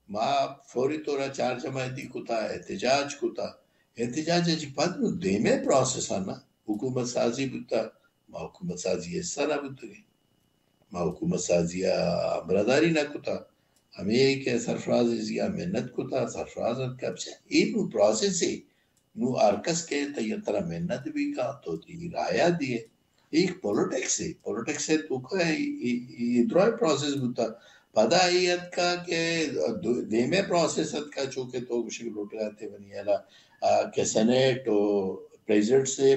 ما فوری طور ءَ چار جماعتی کتا، احتجاج کتا۔ احتجاج ءَ چہ پد نوں دیمے پروسیس ءَ نا حکومت سازی بوتا، ما حکومت سازی ءِ حصہ نہ بوتگیں، ما حکومت سازی ءَ ہمراہداری نہ کتا، ہمے کہ سرفراز ءِ زی ءَ محنت کتا، سرفراز اتکا، بچا اے نوں پروسیس ہے، نوں ہر کس کہ تئی ترا محنت بھی کا تو تئی رایا دیے۔ ایک پولیٹکس ہے، پولیٹکس ہے تو کا اے، اے، اے درائے پروسیس بوتا۔ پدا اے اتکا کہ دو، دیمے پروسیس اتکا، چونکہ تو گوشگ لوٹگا تے منی الا، آ، کہ سینیٹ و پریزیڈنٹ سے،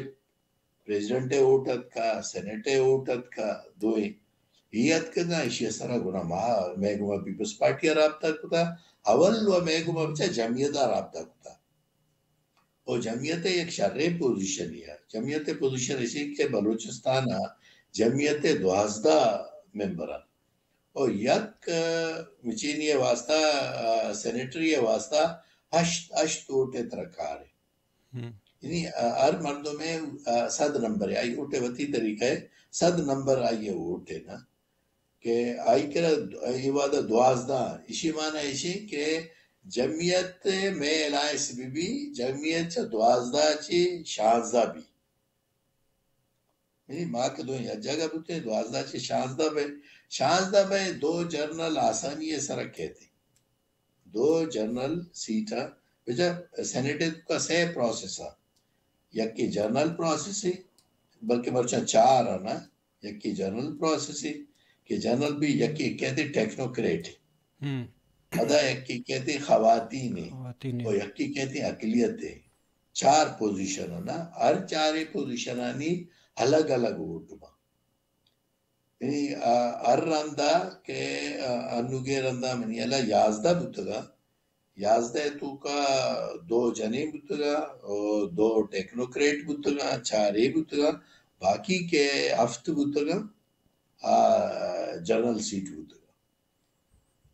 پریزیڈنٹ ءِ ووٹ اتکا، سینیٹ ءِ ووٹ اتکا، دوئیں۔ اے اتکگا ایشی سرا گنا ما، میں گما پیپلز پارٹی ءَ رابطہ کتا، اول و میں گما بچا جمعیت ءَ رابطہ کتا۔ او جمعیت ءِ یک شریں پوزیشنے ءَ۔ جمعیت ءِ پوزیشن ایشی کہ بلوچستان ءَ جمعیت ءِ دوازدہ ممبر انت۔ او یک، آ، مچینی ءِ واسطہ، آ، سینیٹری ءِ واسطہ ہشت، ہشت ووٹ ءِ درکار ہے۔ ہم۔ یعنی، آ، ہر مردم ءِ، آ، صد نمبر ہے، آئی ووٹ ءِ وتی طریقہ ہے، صد نمبر آئی ءِ ووٹ ہے نا۔ کہ آئی کرا اے وہدا دوازدہ، ایشی معنی ایشی کہ جمعیت میں الائنس بی بی، جمعیت چہ دوازدہ چہ شانزدہ بی۔ یعنی ما کہ دو یک جگہ بوتے، دوازدہ چہ شانزدہ بے، شانزدہ بے دو جنرل آسانی سرا کہتے۔ دو جنرل سیٹا، بجا سینیٹ کا سے پروسیس آ۔ یکی جنرل پروسیس ہے، بلکہ مرچاں چار آ نا، یکی جنرل پروسیس ہے، کہ جنرل بھی یکی کہتے ٹیکنوکریٹ ہے۔ ہم۔ ادا یکی کہتے خواتین ہے، خواتین ہے۔ اور یکی کہتے اقلیت ہے۔ چار پوزیشن ہے نا، ہر چارے پوزیشنانی الگ الگ ووٹ با۔ یعنی، آ، ہر رندا کہ، آ، انوگے رندا منی الا یازدہ بوتگا، یازدہ توکا دو جنین بوتگا، او دو ٹیکنوکریٹ بوتگا، چار اے بوتگا، باقی کہ ہفت بوتگا، آ، جنرل سیٹ بوتگا۔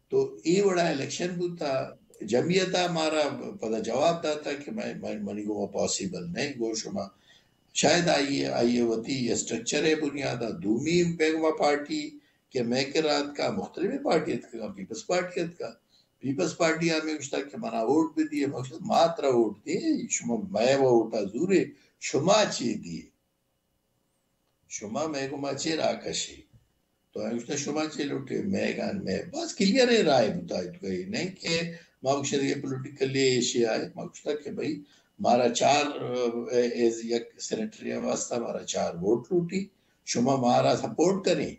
تو اے وڑا الیکشن بوتا، جمعیت ءَ مارا پدا جواب داتا کہ میں، میں، منی گوما پاسیبل نہیں، گو شما شاید آئی، آئی وتی اسٹرکچر ءِ بنیاد ءَ۔ دومی پیغمہ پارٹی کہ میں کرا اتکا، مختلف پارٹی اتکا، پیپلز پارٹی اتکا، پیپلز پارٹی ہمیں گوشتا کہ منا ووٹ بدیے، مقصد ما ترا ووٹ دیے، شما مئے ووٹ ءَ زورے، شما چے دیے؟ شما مئے گوما چے راہ کشی؟ تو آئی گوشتا، شما چے لوٹے؟ مئے گان مئے۔ بس کلیئر ہے رائے بوتا ہے تو کہیں نہیں کہ ما گوشتا کہ پولیٹیکلی ایشی آئے۔ ما گوشتا کہ بھئی، مارا چار، اے، ایز یک سینیٹری واسطہ مارا چار ووٹ لوٹی۔ شما مارا سپورٹ کریں،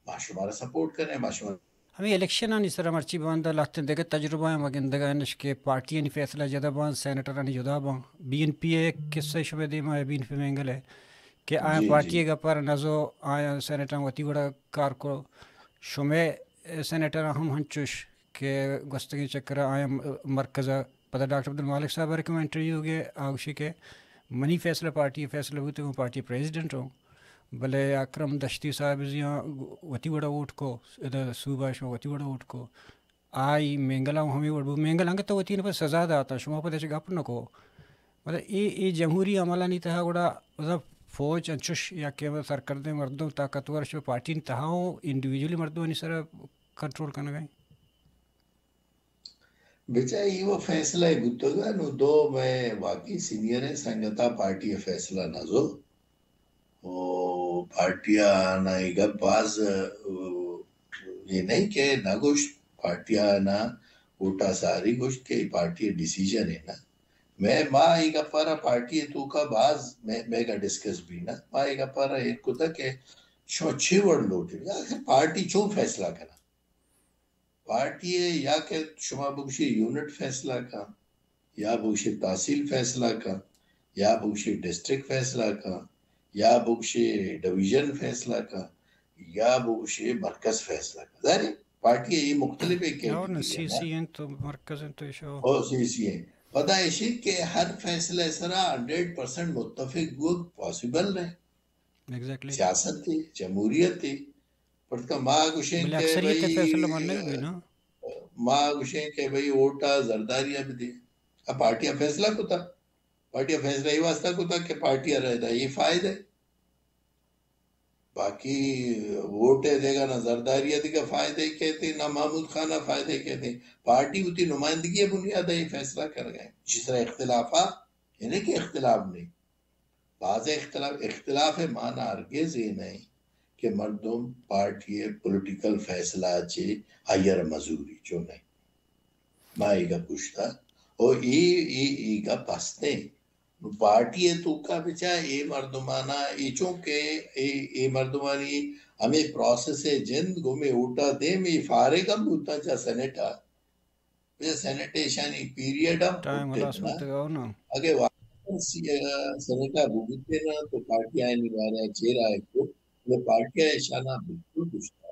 ما شمارا سپورٹ کریں، ما شما ہمے الیکشنانی سرا مرچی باندا لہتیں دگہ تجربہ ہم گندگا انش کہ پارٹیانی فیصلہ جدا باں، سینیٹرانی جدا باں۔ بی این پی ءِ یک قصہ شمئے دیما ہے، بی این پی مینگل ءِ، کہ آیاں جی، پارٹی جی۔ ءِ گپا را نزو، آیاں سینیٹراں وتی وڑا کار کو۔ شمئے سینیٹراں ہم ہنچوش کہ گوستگیں چکرا آیاں مرکز ءَ پدا ڈاکٹر عبدالمالک صاحب ءَ کہ من انٹرویو گے آ گوشی کہ منی فیصلہ پارٹی ءِ فیصلہ بوتگ، من پارٹی ءِ پریزیڈنٹ اوں، بلے اکرم دشتی صاحب زیاں وتی وڑا ووٹ کو، ادا صوبہ شما وتی وڑا ووٹ کو۔ آئی مینگل ءَ ہمے وڑ بو۔ مینگل انگت وتی نفس سزا داتا، شما پدا چہ گپ نہ کو۔ مطلب اے، اے جمہوری عملانی تہا گڑا مطلب فوج انچوش یا کہ سرکردیں مردم طاقتور شو پارٹی تہا ہوں انڈیویجولی مردمانی سر کنٹرول کنگا ایں۔ بچا ای و فیصلہ بوتگا، نو دو مئے واقعی سینئریں سنگتا پارٹی فیصلہ نزو۔ او پارٹی آنا ای گپ باز، او، یہ نہیں کہ نہ گوشت، پارٹی آنا ووٹا ساری گوشت کہ ای پارٹی ڈیسیژن ہے نا۔ مئے، ما اے گپارا پارٹی ءِ توکا باز مئے، مئیگا ڈسکس بی نا، ما اے گپارا ایر کتا کہ شما چے وڑ لوٹے، آخر پارٹی چون فیصلہ کنا؟ پارٹی ءَ یا کہ شما بگوشے یونٹ فیصلہ کن، یا بگوشے تحصیل فیصلہ کن، یا بگوشے ڈسٹرکٹ فیصلہ کن، یا بگوشے ڈویژن فیصلہ کن، یا بگوشے مرکز فیصلہ کن۔ ظاہر ہے پارٹی ءِ اے مختلف ایک اور نہ کیٹیگری سی ہے نا۔ سی ہیں تو مرکز ہیں تو ایشو۔ او سی سی ہیں۔ پدا ایشی کہ ہر فیصلہ سرا ہنڈریڈ پرسنٹ متفق بوگ پاسبل نہیں۔ ایگزیکٹلی۔ سیاست ہے، جمہوریت ہے۔ پرتکا ما گوشیں بلے کہ اکثریت بھئی، فیصلہ منگ بی نا۔ ما گوشیں کہ بھئی ووٹ ءَ زرداری ءَ بدے۔ اب پارٹی ءَ فیصلہ کتا۔ پارٹی ءَ فیصلہ اے واسطہ کتا کہ پارٹی ءَ را ادا اے فائدہ ہے۔ باقی ووٹ ءِ دیگا نہ زرداری ءَ دیگا فائدہ ہی کہتے، نہ محمود خان ءَ فائدہ ہی کہتے۔ پارٹی وتی نمائندگی ءِ بنیاد ءَ اے فیصلہ کر گئے۔ جس طرح اختلاف آ، یعنی کہ اختلاف نہیں۔ باز اختلاف، اختلاف ءِ معنی ہرگز اے نہ انت کہ مردم پارٹی ءِ پولیٹیکل فیصلہ ءَ چہ آئی ءَ را مزوری، چو نہ انت۔ ما اے گپ گوشتا۔ او اے، اے، اے گپ ہستیں۔ پارٹی ءِ توکا بچا اے مردمانا، اے چونکہ اے، اے مردمانی ہمے پروسیس ءِ جند گوں مئے ووٹا دیم اے فارغ ہم بوتاں چا سینیٹ ءَ۔ بلے سینیٹ ءِ ایشانی پیریڈ ہم ٹائم کٹت ہلاس نا۔ بوتگ او نا۔ اگہ واقعاً سی-، سینیٹ ءَ بوتیں نا تو پارٹی آیانی بارہ ءَ چے رائے کو، بلے پارٹی ءَ ایشانا بالکل گوشتا۔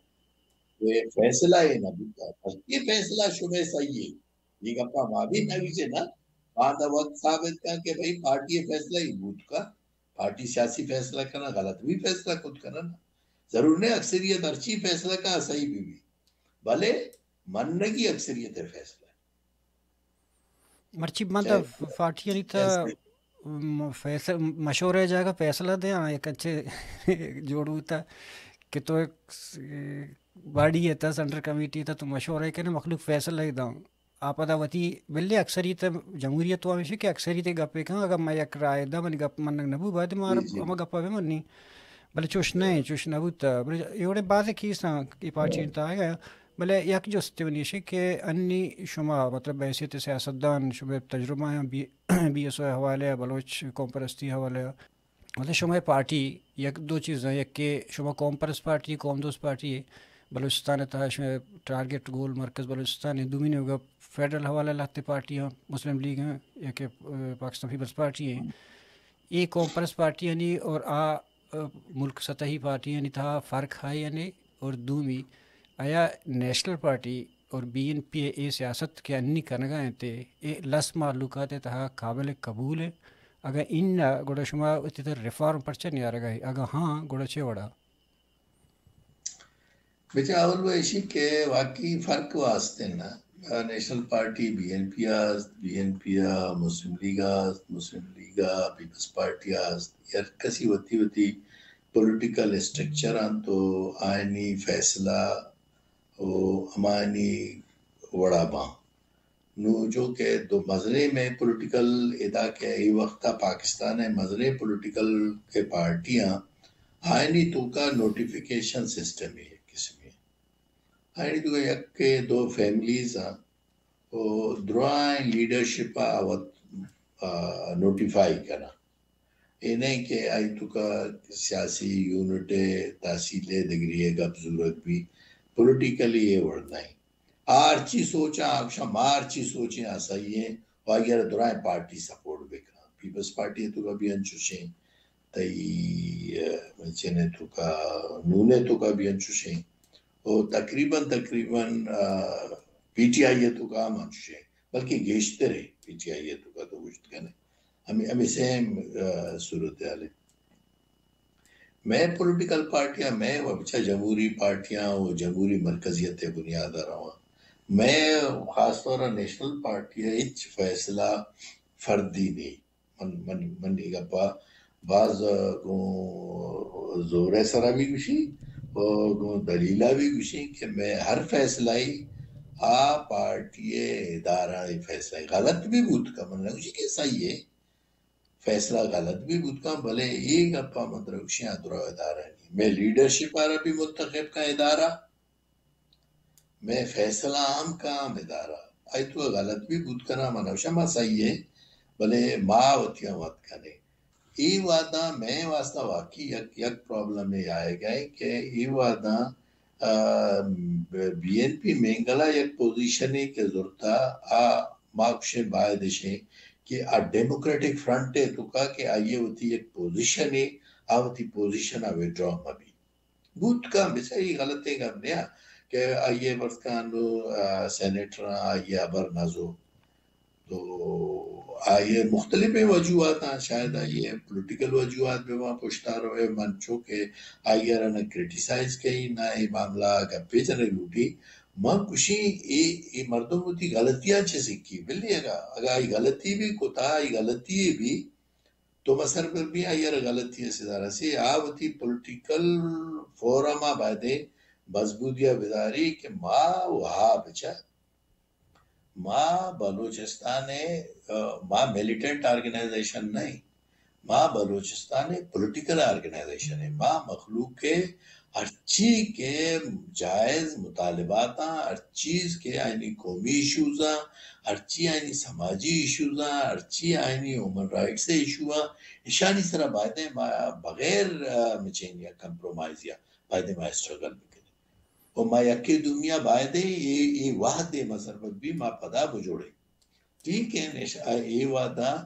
اے فیصلہ اے نہ بوتا۔ بلکہ فیصلہ شمئے صحیح ہے۔ اے گپا ما بھی نہ گوشیں نا۔ باندا وقت ثابت کن کہ بھئی پارٹی ءِ فیصلہ ہی بوت کا۔ پارٹی سیاسی فیصلہ کنا، غلط بھی فیصلہ کت کنا نا۔ ضرور نہیں اکثریت ہرچی فیصلہ کا صحیح بھی بھی۔ بلے منگی اکثریت ءِ فیصلہ۔ مرچی من چاہے تو پارٹی یعنی تا فیصلہ، مشورہ جاگہ فیصلہ دے، ہاں، یک اچھے جوڑ ہوتا کہ تو ایک باڈی ہے تا، سینٹرل کمیٹی تا، تو مشورہ کنے مخلوق فیصلہ ہی داں۔ آ پدا وتی بلے اکثریت، جمہوریت تو ہمیشہ کہ اکثریت گپے کن، اگر میں یک رائے دا، منی گپ منگ نبو، بعد ما جی، جی۔ ہما گپا بہ منی۔ بلے چوش نہ، چوش نہ بوتا۔ بلے ایوڑے بعض کیس ہاں کہ پارٹی تا آیا۔ بلے یک جستے منی ایشی کہ انی شما، مطلب، بحیثیت سیاستدان، شما تجربہ ہیں بی، بی ایس او حوالے، بلوچ قوم پرستی حوالے، مطلب، شمئے پارٹی یک دو چیز ہیں، یک کہ شما قوم پرست پارٹی، قوم دوست پارٹی ہے، بلوچستان تہا شمئے ٹارگٹ گول مرکز بلوچستان ہے، دومی نے ہوگا فیڈرل حوالہ لہتے پارٹی ہیں، مسلم لیگ ہیں، یک، اے، پاکستان پیپلز پارٹی ہیں۔ یہ قوم پرست پارٹی ہیں اور آ، اے، ملک سطحی پارٹی ہیں، تہا فرق ہے یعنی، اور دومی آیا نیشنل پارٹی اور بی این پی ءِ اے سیاست کہ انی کنگا انت، اے لس مہلوکات ءِ تہا قابل قبول انت؟ اگاں اناں، گڑا شما وتی تہ ریفارم پرچہ نیارگا ئے؟ اگاں ہاں، گڑا چے وڑا؟ بچا اول وہ ایشی کہ واقعی فرق واستہ نا، National Party B N P است، بی این پی ءَ مسلم لیگ است، مسلم لیگ ءَ پیپلز پارٹی است، ہر کسی وتی وتی پولیٹیکل اسٹرکچر انت تو آئینی فیصلہ و ہمانی وڑا باں۔ نوں جو کہ دو مزنیں مئے پولیٹیکل ادا کہ اے وقتا پاکستان ءِ مزنیں پولیٹیکل کہ پارٹیاں آئینی توکا نوٹیفیکیشن سسٹم ہے یک قسمے۔ آئینی توکا یک کہ دو فیملیز آں و درائیں لیڈرشپ ءَ وت، آ، نوٹیفائی کناں۔ اے نہ کہ آئی توکا سیاسی یونٹ ءِ تحصیل ءِ دگری ءِ گپ زورگ بی، پولیٹیکلی اے وڑ نہ انت۔ آ ہرچی سوچاں، آ گوشاں ما ہرچی سوچیں آ صحیح ہیں، و آئی ءَ را درائیں پارٹی سپورٹ بکناں۔ پیپلز پارٹی ءِ توکا بھی انچوشیں، تئی، اے، چین ءِ توکا، نون ءِ توکا بھی انچوشیں۔ و تقریباً، تقریباً، آ، پی ٹی آئی ءِ توکا ہم انچوشیں۔ بلکہ گیشتر ہے، پی ٹی آئی ءِ توکا تو گوشت کنے۔ ہمے، ہمے سیم، آ، صورتحال ہے۔ مئے پولیٹیکل پارٹیاں، مئے و بچا جمہوری پارٹیاں و جمہوری مرکزیت ءِ بنیاد ءَ رواں۔ مئے خاص طور ءَ نیشنل پارٹی ءِ ہچ فیصلہ فردی نہیں۔ من، من، من اے گپا باز گوں زور ءِ سرا بھی گوشی و گوں دلیل ءَ بھی گوشی کہ مئے ہر فیصلہ ای آ پارٹی ءِ ادارہ ءِ فیصلہ ای۔ غلط بھی بوت کا، من نہ گوشی کہ صحیح ہے، فیصلہ غلط بھی بوت کا، بلے اے گپا من ترا گوشی آ درا ادارہ نہیں۔ مئے لیڈرشپ ءَ را بھی منتخب کا ادارہ، مئے فیصلہ ہم کاں ہم ادارہ، آئی تو غلط بھی بوت کناں، من اوشا ما صحیح ہے، بلے ما وتی ہم وت کنیں۔ اے وہداں مئے واسطہ واقعی یک، یک پرابلمے آئیگ ءَ کہ اے وہداں، آ، بی این پی مینگل ءَ یک پوزیشنے کہ زرتا، آ ما گوشیں باید اش ایں کہ آ ڈیموکریٹک فرنٹ ءِ توکا کہ آئی ءَ وتی یک پوزیشنے، آ وتی پوزیشن ءَ وڈرا مہ بی۔ بوت کن، بچار اے غلطیں گپ نیا کہ آئی ءَ فرض کن، آ، سینیٹراں آئی ءَ ہبر نہ زو۔ تو آئی ءَ مختلفیں وجوہاتاں، شاید آئی ءِ پولیٹیکل وجوہات بہ باں پشتا روئے، من چو کہ آئی ءَ را نہ کرٹیسائز کئی، نہ اے معاملہ ءَ گپے جنگ لوٹی۔ من گوشیں اے، اے مردم وتی غلطیاں چہ سکی، بلے اگاں، اگاں آئی غلطی بھی کتا، آئی غلطی بھی تو مسر پر بھی آئی ءَ را غلطی ءِ سزا رسی، آ وتی پولیٹیکل فورم ءَ بایدیں مضبوطی ءَ بداری کہ ما وہا بچار، ما بلوچستان ءِ، آ، ما ملیٹنٹ آرگنائزیشن نہ ایں، ما بلوچستان ءِ پولیٹیکل آرگنائزیشن ایں، ما مخلوق ءِ ہرچی کہ جائز مطالباتاں، ہر چیز کہ آئینی قومی ایشوزاں، ہرچی آئینی سماجی ایشوزاں، ہرچی آئینی ہیومن رائٹس ایشواں، اشانی سرا بایدیں ما بغیر، آ، مچینی ءَ کمپرومائز یا بایدیں ما اسٹرگل بکنیں۔ و ما یکے دومی ءَ بایدیں اے، اے وہد ءِ مسربت بھی ما پدا بجوڑیں۔ ٹھیک ہے، نش-، اے وہداں،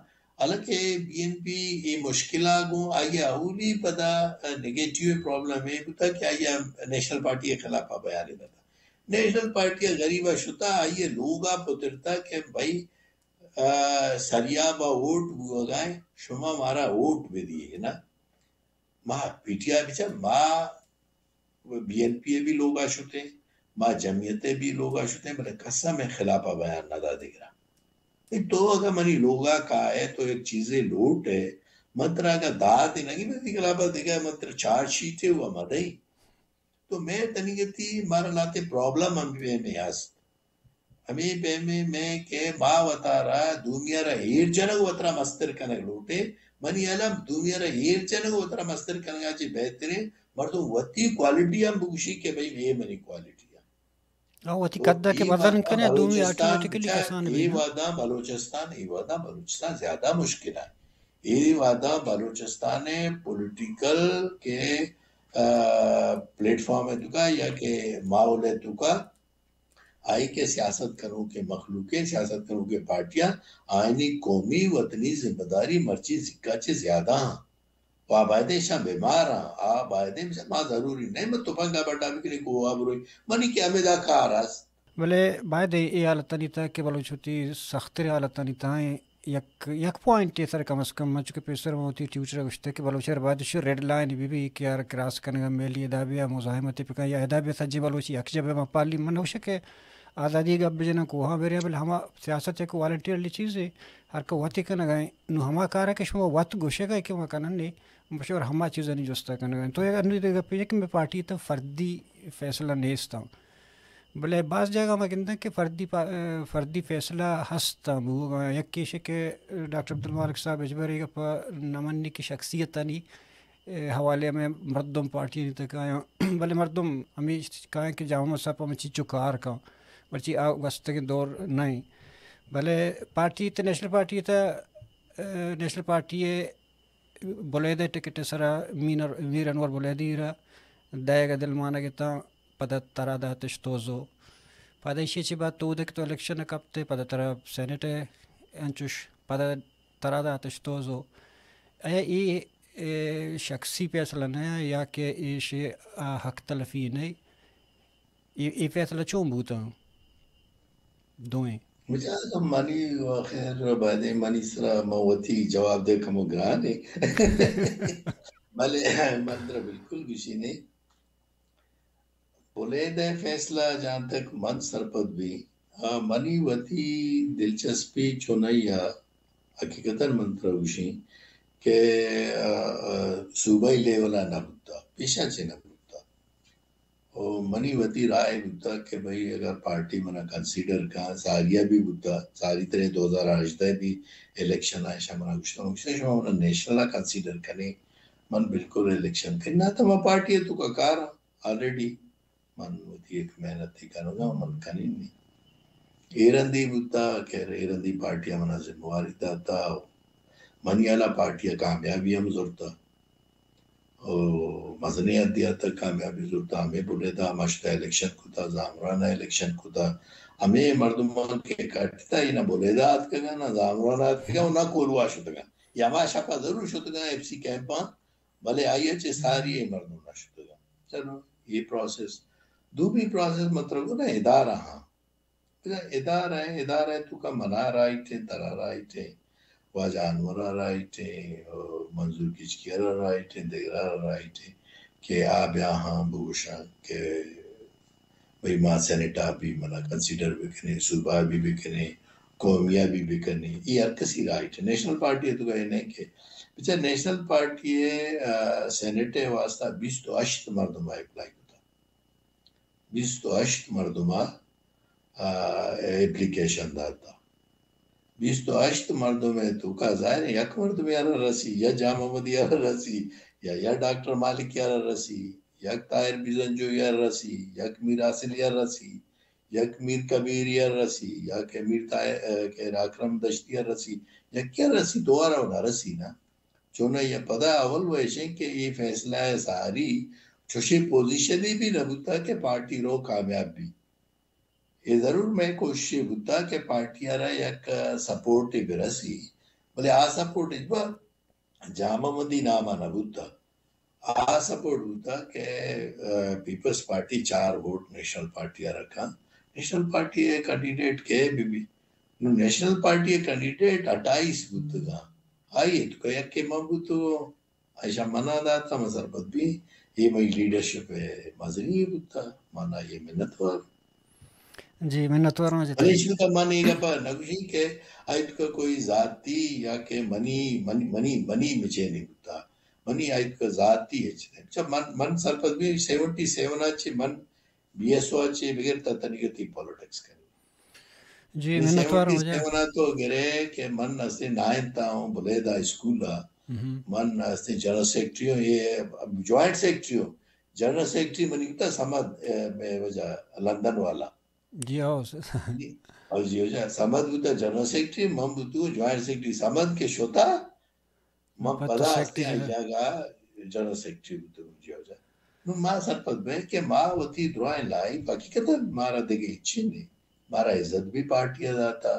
حالانکہ بی این پی اے مشکل ءَ گوں آئی ءَ اولی پدا نیگیٹیو پرابلم اے بوتا کہ آئی ءَ نیشنل پارٹی ءِ خلاف ءَ بیان نہ داتا۔ نیشنل پارٹی ءَ غریب ءَ شتا، آئی ءِ لوگ ءَ پترتا کہ بھائی، آ، سریاب ءَ ووٹ بوگا ایں، شما مارا ووٹ بدیے نا۔ ما پی ٹی آئی بچار، ما بی این پی ءِ بھی لوگا شتیں، ما جمعیت ءِ بھی لوگا شتیں، بلے کس ءَ مئے خلاف ءَ بیان نہ دات دگرا۔ اے تو اگاں منی لوگا کائے، تو یک چیزے لوٹ ئے، من ترا اگاں دات نگی، من تئی خلاف ءَ دگہ من ترا چارج شیٹ ءَ و مدئی۔ تو مئے تنیگتی مارا لاتے پرابلم ہم بھی میں ہست۔ ہمے پیمیں مئے کہ ما وتارا دومی ءَ را ایر جنگ وترا مستر کنگ لوٹیں، منی ہیال ءَ دومی ءَ را ایر جنگ وترا مستر کنگ ءَ چہ بہتریں مردم وتی کوالٹی ہم بگوشی کہ بھئی اے منی کوالٹی ہے۔ آ وتی تو قد ءَ کہ اے مزن وہداں کنے، دومی بلوچستان آٹومیٹکلی بچار، کسان اے بی نا۔ وہداں بلوچستان، اے وہداں بلوچستان زیادہ مشکل ہے۔ اے وہداں بلوچستان ءِ پولیٹیکل کہ، آ، پلیٹ فارم ءِ توکا یا کہ ماحول ءِ توکا آئی کہ سیاست کنوکیں مخلوقیں، سیاست کنوکیں پارٹیاں، آئینی قومی وطنی ذمہ داری مرچی سکا چہ زیادہ ہاں۔ و آ بایدیں اشاں بیماراں، آ بایدیں بچار ما ضروری نہیں، من تپنگا بڈا بکنی کوہا بروئی، منی کہ ہمے دا کار است۔ بلے باید اے حالتانی تہا کہ بلوچ وتی سختریں حالتانی تہا ایں، یک، یک پوائنٹے سر کم از کم، من چونکہ پیسر من وتی ٹویٹر ءَ گوشتگ کہ بلوچ ءَ را باید شو ریڈ لائن بہ بی کہ آ را کراس کنگ ءَ میلی ادا بیا مزاحمت بہ کن یا ادا بیا سجیں بلوچ یک جاہ بہ ما پالی، من نہ گوشاں کہ آزادی ءِ گپ بجناں کوہاں بریں، بلے ہما سیاست یک والنٹیئرلی چیزے ہر کہ وت کنگ ءَ ایں۔ نوں ہما کار ءَ کہ شما وت گوشگ ءَ کہ ما کنن نے، بشور ہما چیزانی جست ءَ کنگ ءَ ایں۔ تو یک انو دگہ گپے کہ مئے پارٹی تہ فردی فیصلہ نیست ایں۔ بلے باز جاگہ ما گنداں کہ فردی پا-، فردی فیصلہ ہست ایں بوگ ءَ۔ یک ایش کہ ڈاکٹر عبدالمالک صاحب ہچبر اے گپ ءَ نہ منی کہ شخصیتانی، اے، حوالے ءَ مئے مردم پارٹیانی تہ کایاں، بلے مردم ہمے کایاں کہ جامع مسئلہ پہ ہمے چیچو کار کن، مرچی آ گوستگیں دور نہ ایں۔ بلے پارٹی تہ نیشنل پارٹی تہ، اے، نیشنل پارٹی ءِ بلیدہ ٹکٹ ءِ سرا مینر-، میر انور بلیدی ءَ را دئیگ ءَ دلمانگ اتاں، پدا ترا داتش توزو۔ پدا ایشی ءَ چہ بعد تو دے کہ تو الیکشن ءَ کپت ئے، پدا ترا سینیٹ ءَ انچوش، پدا ترا داتش توزو۔ آیا اے، اے شخصی فیصلہ نہ یا کہ ایشی ءَ حق تلفی نہ؟ اے، اے فیصلہ چون بوتاں؟ دوئیں۔ مجاز منی و خیر بایدیں منی سرا من وتی جواب دے کمو گران ہے۔ بلے من ترا بالکل گوشی نہیں۔ بلیدہ فیصلہ جہاں تک من سرپد بی، آ، منی وتی دلچسپی چونائی آ، حقیقتاً من ترا گوشیں کہ، آ، آ، صوبائی لیول آ نہ بوتا، پیشا چے نہ بوتا۔ و منی وتی رائے بوتا کہ بھئی اگر پارٹی منا کنسیڈر کن، ساری ءَ بھی بوتا، ساری ترے دو ہزار ہژدہ بھی الیکشن آ، ایشاں منا گوشتا، گوشتا شما منا نیشنل آ کنسیڈر کنے، من بالکل الیکشن کن، نہ تو من پارٹی ءِ توکا کار آں، آلریڈی من وتی یک محنتے کنگا، من کنیں نی۔ ایرندی بوتا کہ ایرندی پارٹی ءَ منا ذمہ واری داتا، منی ہیالا پارٹی ءَ کامیابی ہم زرتا، او مزنیں حدے ءَ تک کامیابی زرتا۔ ہمے بلیدہ ءَ ما شتا الیکشن کتا، زامران ءَ الیکشن کتا، ہمے مردماں کہ کٹتا، اے نہ بلیدہ ءَ آتکگاں، نہ زامران ءَ آتکگاں، نہ کولواہ شتگاں، یا ہما شپ ءَ ضرور شتگاں ایف سی کیمپاں، بلے آئی ءَ چہ ساری اے مردم نہ شتگاں۔ چلو، اے پروسیس۔ دومی پروسیس من ترا گونا ادارہ ہاں۔ بزاں ادارہ ایں، ادارہ ءِ توکا منا رائٹ ایں، ترا رائٹ ایں، واجہ انور ءَ رائٹ ایں، منظور کچکی ءَ را رائٹ ایں، دگرا را رائٹ ایں کہ آ بیاہاں بگوشاں کہ بھئی ما سینیٹ ءَ بھی منا کنسیڈر بکنیں، صوبہ ءَ بھی بکنیں، قومی ءَ بھی بکنیں، اے ہر کسی رائٹ ایں۔ نیشنل پارٹی ءِ توکا اے نہ ایں کہ بچار نیشنل پارٹی ءَ، آ، سینیٹ ءِ واسطہ بیست ءُ ہشت مردم اپلائی کتا۔ بیست ءُ ہشت مردم ءَ، آ، اپلیکیشن داتا۔ بیست ءُ ہشت مردم ءِ توکا ظاہر ایں یک مردمے ءَ را رسی، یا جام محمدی ءَ را رسی، یا، یا ڈاکٹر مالکی ءَ را رسی، یک طاہر بزنجوئی ءَ را رسی، یک میر حاصلی ءَ را رسی، یک میر کبیری ءَ را رسی، یا کہ میر طاہر، اے، کہ اکرم دشتی ءَ را رسی، یکے ءَ را رسی، دو ءَ را نہ رسی نا۔ چوناہا پدا اول وَ ایش ایں کہ اے فیصلہ ءِ ساری چوشیں پوزیشنے بھی نہ بوتا کہ پارٹی رو کامیاب بی۔ اے ضرور مئے کوششے بوتا کہ پارٹی ءَ را یک سپورٹے برسی، بلے آ سپورٹ ہچبر جام محمدی نام ءَ نہ بوتا۔ آ سپورٹ بوتا کہ، آ، پیپلز پارٹی چار ووٹ نیشنل پارٹی ءَ را کن، نیشنل پارٹی ءِ کینڈیڈیٹ کئے بہ بی۔ نوں نیشنل پارٹی ءِ کینڈیڈیٹ اٹھائیس بوتگاں۔ آئی ءِ توکا یکے من بوتگوں، ایشاں منا داتا، من سرپد بی، اے مئی لیڈرشپ ءِ مزنی بوتا، من آئی ءِ منتوار۔ جی، منتوار ہوں جی۔ بلے ایشی ءِ توکا من اے گپ ءَ نہ گوشیں کہ آئی ءِ توکا کوئی ذاتی یا کہ منی، منی، منی، منی مچینی بوتا، منی آئی ءِ توکا ذاتی ہچ نہ۔ اچھا، من، من سرپد بی سیونٹی سیون ءَ چہ من بی ایس او ءَ چہ بگر تا تنیگتی پالیٹکس کنی۔ جی، منتوار ہوں جی۔ سیونٹی سیون ءَ تو گرے کہ من استیں نائنتھ ءَ اوں بلیدہ اسکول ءَ۔ من استیں جنرل سیکرٹری اوں، اے جوائنٹ سیکرٹری اوں۔ جنرل سیکرٹری منی بوتا صمد، اے، مئے واجہ لندن والا۔ جی، ہاں۔ او جی، واجہ صمد بوتا جنرل سیکرٹری، من بوتوں جوائنٹ سیکرٹری۔ صمد کہ شتا، من پدا پدا استیں آئی جاگہ جنرل سیکرٹری بوتوں، جی واجہ۔ نوں ما سرپد بیں کہ ما وتی درائیں لائف، حقیقتاً مارا دگہ ہچی نہ ایں۔ مارا عزت بھی پارٹی ءَ داتا،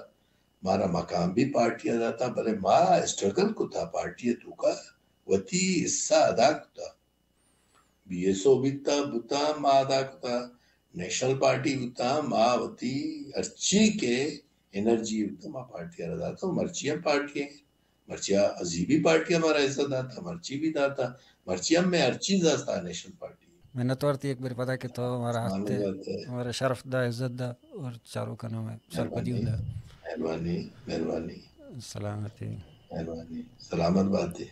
مارا مقام بھی پارٹی ءَ داتا، بلے ما اسٹرگل کتا پارٹی ءِ توکا، وتی حصہ ادا کتا۔ بی ایس او بیتا، بوتا، ما ادا کتا، نیشنل پارٹی بوتا، ما وتی ہرچی کہ انرجی بوتا، ما پارٹی ءَ را داتا، مرچی ہم پارٹی ایں۔ مرچی ءَ عزیزی پارٹی ءَ مارا حصہ داتا، مرچی بھی داتا، مرچی ہم مئے ہر چیز ہستا نیشنل پارٹی۔ منتوار تئی یک بری پدا کہ تو مارا حق دئے، مارا شرف دا، عزت دا اور چاروکاں مئے سرپدی ہوں دا۔ مہربانی، مہربانی۔ سلامتی۔ مہربانی۔ سلامت باتے۔